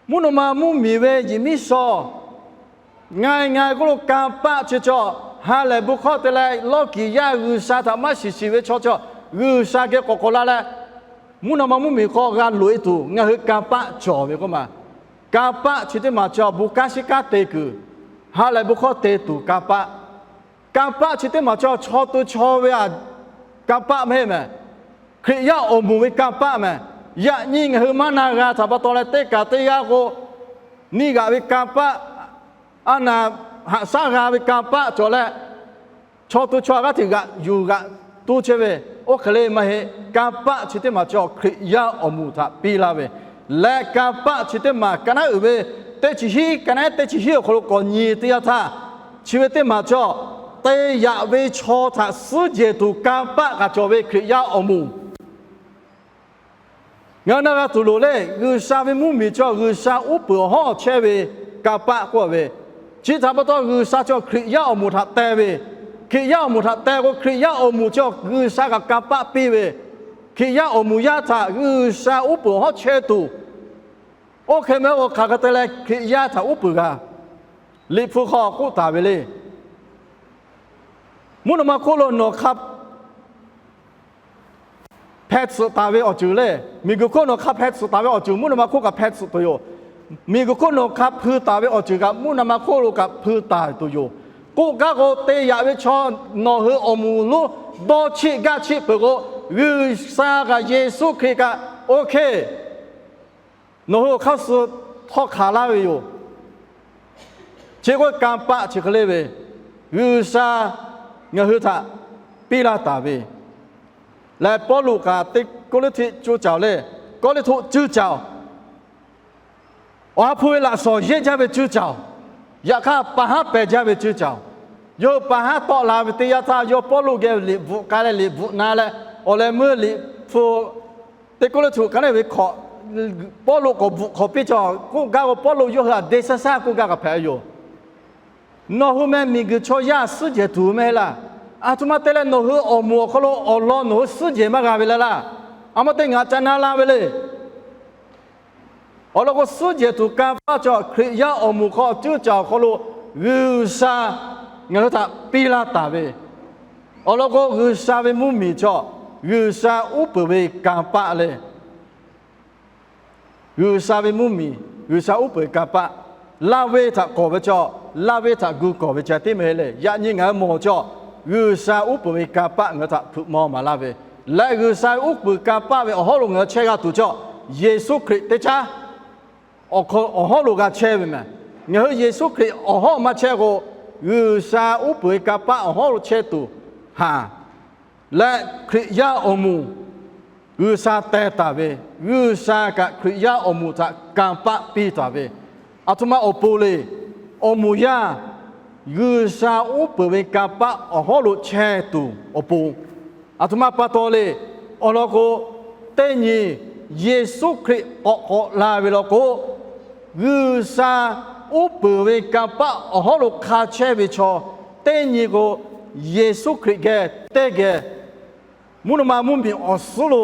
mvuhˇ naw ma mvuhˇmiˬ ve yehˬ miˉ shaw, ngaˬ ngaˬ k'oˆ lo kanˇ paˆ chi cawˬ, ha lehˬ bon hkawˇ te leh lawˇ kiˍ yaˇ G'uiˬsha htaꞈ maˇ shiˍ shiˍ ve chaw cawˬ, G'uiˬsha geh k'awꞈ k'awꞈ la leh, mvuhˇ naw ma mvuhˇmiˬ hk'aw g'a loꞈ e tuˬ ngaˬ hui kanˇ paˆ cawˬ ve k'oˆ ma. Kanˇ paˆ chi teˇ maˬ cawˬ bon kanˉ shiˉ kanˉ te kuiˬ, ha lehˬ bon hkawˇ te tuˬ kanˇ paˆ. Kanˇ paˆ chi teˇ maˬ cawˬ chaw to chaw ve kanˇ paˆ mehˆ mehˍ. Hkriꞈ yaˇ awˬ moˍ ve kanˇ paˆ mehˍ. Yaꞈ nyi ngaˬ hui maˇ na g'a htaꞈ pa taw leh teˇ kaꞈ teˇ g'aˇ k'o, neˇ g'aꞈ ve kanˇ paˆ, a naˍ haꞈ shaˉ g'a ve kanˇ paˆ cawˬ leh, chaw to chaw g'aˇ hteꞈ g'aꞈ yuˬ g'aꞈ toˇ chehˇ ve, oˇ hk'e le maˇ heˆ. Kanˇ paˆ chi teˇ maˬ cawˬ Hkriꞈ yaˇ awˬ moˍ htaꞈ piˇ laˇ ve lehˬ, kanˇ paˆ chi teˇ maˬ ka naˉ uiˍ ve teˇ chi hiˉ, ka naˉ teˇ chi hiˉ awˬ hk'aw lo k'awꞈ nyi teˇ yanˇ htaˇ, chi ve teˇ maˬ cawˬ te yaꞈ ve chaw htaꞈ suhˉ jehˬ tuˬ kanˇ paˆ k'aꞈ cawˬ ve Hkriꞈ yaˇ awˬ moˍ. Ngaˬ hui na g'a tuˬ loˍ le, G'uiˬsha ve mvuhˇmiˬ cawˬ G'uiˬsha uˉ peunˍ awˬ hawˉ chehˇ ve kanˇ paˆ k'oˆ ve, chi htaꞈ pa taw G'uiˬsha cawˬ Hkriꞈ yaˇ awˬ moˍ htaꞈ teh ve, Hkriꞈ yaˇ awˬ moˍ htaꞈ teh k'o Hkriꞈ yaˇ awˬ moˍ cawˬ G'uiˬsha kaꞈ kanˇ paˆ piˇ ve, Hkriꞈ yaˇ awˬ moˍ yaˇ htaꞈ G'uiˬsha uˉ peunˍ awˬ hawˉ chehˇ tuˬ, oˇ hk'e meh o hk'aˬ hk'e te leh Hkriꞈ yaˇ htaꞈ uˉ peunˍ g'a. Liꞈ hpu hk'aw k'oˆ taˍ ve le. Mvuhˇ naw ma hk'oˆ lo nawˬ hk'a hpeh tsuhꞈ taˍ ve awˬ ceuˬ le, miˬguiˬ hk'oˆ nawˬ hk'a hpeh tsuhꞈ taˍ ve awˬ ceuˬ mvuhˇ naw ma hk'oˆ kaꞈ hpeh tsuhꞈ tuˬ yoˬ. Miˬguiˬ hk'oˆ nawˬ hk'a hpui taˍ ve awˬ ceuˬ kaꞈ mvuhˇ naw ma hk'oˆ lo kaꞈ hpui taˍ tuˬ yoˬ. K'oˆ gaˇ k'o, te yaꞈ ve chaw nawˬ hui awˬ moˍ lonˉ dawˇ cheˆ gaˇ cheˆ peuˬ k'o, G'uiˬsha kaꞈ Yeˍsuˆ Hkriꞈ kaꞈ oˇ hk'e nawˬ hui awˬ hk'aˇ suh htawˇ hk'aˬ laˇ ve yoˬ. Chi k'oˆ kanˇ paˆ chi hk'e le ve, G'uiˬsha ngaˬ hui htaꞈ piˇ laˇ taˍ ve lehˬ, Pawˇluꞈ kaꞈ Teˇ-Kawˇrenˍhtuˆ cuˇ caoˬ le, Kawˇrenˍhtuˆ cuˇ caoˬ, awˬ ha hpu ve laꞈ shawˍ yehˇ jaˇ ve cuˇ caoˬ, yaꞈ hk'aˇ pa haˉ pehˬ jaˇ ve cuˇ caoˬ, yawˇ hui pa haˉ tawˆ la ve teˇ yanˇ htaˇ, yawˇ Pawˇluꞈ geh liꞈ bvuhꞈ k'ai leh liꞈ bvuhꞈ na leh, awˬ leh meuˇ liꞈ hpu Teˇ-Kawˇrenˍhtuˆ ka neˉ ve hkawꞈ, Pawˇluꞈ k'awꞈ bvuhꞈ hk'awꞈ piˇ cawˬ k'oˆ gaˇ k'o, Pawˇluꞈ yawˇ hui htaꞈ deˇ shaˉ shaˉ k'oˆ gaˇ k'aꞈ hpehꞈ ve yoˬ. Nawˬ hui meh miˬguiˬ chaw yaˇ suhˉ jehˬ tuˬ meh laˇ. Aˬ htoꞈ ma te leh nawˬ hui awˬ moˍ awˬ hk'aw lo awˬ lawn nawˬ hui suhˉ jehˬ maˇ g'a ve leh laˇ. A ma te ngaˬ ca na la ve le. Awˬ lawn k'o, suhˉ jehˬ tuˬ kanˇ paˆ cawˬ Hkriꞈ yaˇ awˬ moˍ hk'aw cuˇ caoˬ awˬ hk'aw lo G'uiˬsha ngaˬ hui htaꞈ piˇ laˇ taˍ ve. Awˬ lawn k'o, G'uiˬsha ve mvuhˇmiˬ cawˬ G'uiˬsha uˉ peunˍ ve kanˇ paˆ le. G'uiˬsha ve mvuhˇmiˬ G'uiˬsha uˉ peunˍ ve kanˇ paˆ, laˇ venˇ htaꞈ kawˬ ve chaw, laˇ venˇ htaꞈ gu kawˬ ve ceh tiˉ meh le. Yaꞈ nyi ngaˬ hui mawˬ chaw, G'uiˬsha uˉ peunˍ ve kanˇ paˆ ngaˬ hui htaꞈ hpeuꞈ maw maˍ laˇ ve leh, G'uiˬsha ve uˉ peunˍ kanˇ paˆ ve awˬ hawˉ lo ngaˬ hui chehˇ g'a tuˬ chaw, Yeˍsuˆ Hkriꞈ teˇ caˉ awˬ hk'aw, awˬ hawˉ lo g'a chehˇ ve meh. Ngaˬ hui Yeˍsuˆ Hkriꞈ awˬ hawˉ maˇ chehˇ k'o, G'uiˬsha uˉ peunˍ ve kanˇ paˆ awˬ hawˉ lo chehˇ tuˬ haˍ leh, Hkriꞈ yaˇ awˬ moˍ G'uiˬsha teh taˍ ve, G'uiˬsha kaꞈ Hkriꞈ yaˇ awˬ moˍ htaꞈ kanˇ paˆ piˇ taˍ ve, aˬ htoꞈ ma awˬ pon le. Awˬ moˍ yaˇ G'uiˬsha uˉ peunˍ ve kanˇ paˆ awˬ hawˉ lo chehˇ tuˬ awˬ pon, aˬ htoꞈ ma pa taw le. Awˬ lawn k'o, teˇ nyi Yeˍsuˆ Hkriꞈ k'awꞈ k'awꞈ la ve law k'o, G'uiˬsha uˉ peunˍ ve kanˇ paˆ awˬ hawˉ lo hk'a chehˇ ve chaw teˇ nyi k'o, Yeˍsuˆ Hkriꞈ geh teˇ geh mvuhˇ naw ma mvuhˇmiˬ awˬ suhˉ lo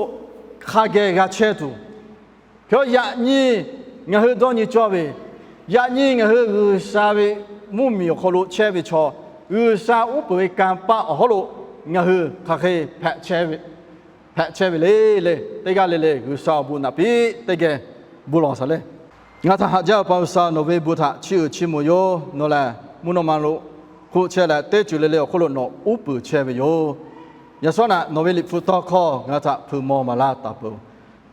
hk'a geh g'a chehˇ tuˬ, hk'e yaꞈ nyi ngaˬ hui dawˇ nyi cawˇ ve, yaꞈ nyi ngaˬ hui G'uiˬsha ve mvuhˇmiˬ awˬ hk'aw lo chehˇ ve chaw, G'uiˬsha uˉ peunˍ ve kanˇ paˆ awˬ hawˉ lo ngaˬ hui hk'aˬ hk'e hpehꞈ chehˇ ve le le. Teˇ g'aˇ le le G'uiˬsha awˬ bon naꞈ piˇ teˇ geh bon lawˬ shaˍ le. Ngaˬ htaꞈ haꞈ jaˇ ve pa G'uiˬsha, nawˬ ve bon htaꞈ chiˇ uiˍ chiˇ mvuh yoˬ. Nawˬ lehˬ mvuhˇ naw ma lo hk'oˆ chehˇ leh, teˇ ceuˬ le le awˬ hk'oˆ lo nawˬ uˉ peunˍ chehˇ ve yoˬ. Yaꞈ shawˉ naꞈ nawˬ ve Liꞈ hpu tawˇ hkawˇ ngaˬ htaꞈ hpeuꞈ maw maˍ laˇ taˍ peuˬ.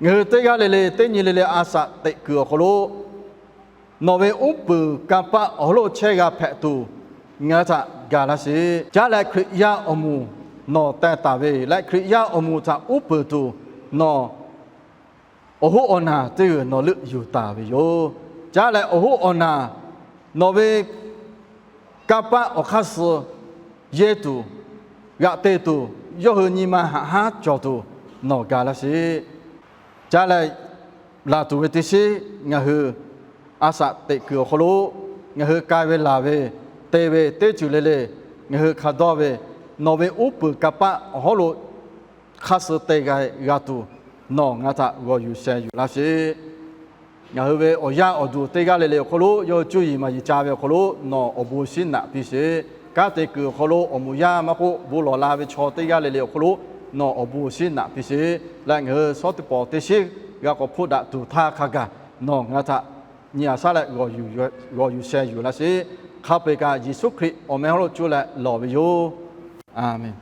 Ngaˬ hui teˇ g'aˇ le le teˇ nyi le le a shaꞈ teꞈ kuiˬ awˬ hk'aw lo nawˬ ve uˉ peunˍ kanˇ paˆ awˬ hawˉ lo chehˇ g'a hpehꞈ tuˬ ngaˬ hui htaꞈ gaˬ laˇ sheˍ. Caˉ leh Hkriꞈ yaˇ awˬ moˍ nawˬ teh taˍ ve leh, Hkriꞈ yaˇ awˬ moˍ htaꞈ uˉ peunˍ tuˬ nawˬ awˬ hoˉ awˬ naˬ teˇ g'uiˬ nawˬ leuˆ yuˬ taˍ ve yoˬ. Caˉ leh awˬ hoˉ awˬ naˬ nawˬ ve kanˇ paˆ awˬ hk'aˇ suh yehˇ tuˬ, g'aꞈ te tuˬ, yawˇ hui nyi ma haꞈ haˉ cawˬ tuˬ nawˬ gaˬ laˇ sheˍ. Caˉ leh laˬ tuˬ ve teˇ shiˉ ngaˬ hui a shaꞈ teꞈ kuiˬ awˬ hk'aw lo ngaˬ hui k'ai ve laˬ ve te ve teˇ ceuˬ le le ngaˬ hui hk'a dawˇ ve, nawˬ ve uˉ peunˍ kanˇ paˆ awˬ hawˉ lo hk'aˇ suh te g'a tuˬ nawˬ ngaˬ htaꞈ g'awˬ yuˬ sheh yuˬ laˇ sheˍ. Ngaˬ hui ve awˬ yaˇ awˬ duˬ teˇ g'aˇ le le awˬ hk'aw lo yawˇ hui cuˇ yiˍ maˍ yiˍ ca ve awˬ hk'aw lo nawˬ awˬ bon shinˉ naꞈ piˇ sheˍ. Kanˉ te kuiˬ awˬ hk'aw lo awˬ moˍ yaˇ maˇ k'oˆ, bon lawˬ la ve chaw teˇ g'aˇ le le awˬ hk'aw lo nawˬ awˬ bon shinˉ naꞈ piˇ sheˍ. Leh ngaˬ hui shawˉ teˇ pawˍ teˇ shiˉ g'a k'awꞈ hpoˆ daꞈ tuˬ htaˇ hk'a gaˬ nawˬ ngaˬ htaꞈ nyi a shaˉ leh g'awˬ yuˬ sheh yuˬ laˇ sheˍ. Hk'a peu-eˬ kaꞈ Yeˍsuˆ Hkriꞈ awˬ meh hawˉ lo cuˇ leh lawˬ ve yoˬ. A menˬ.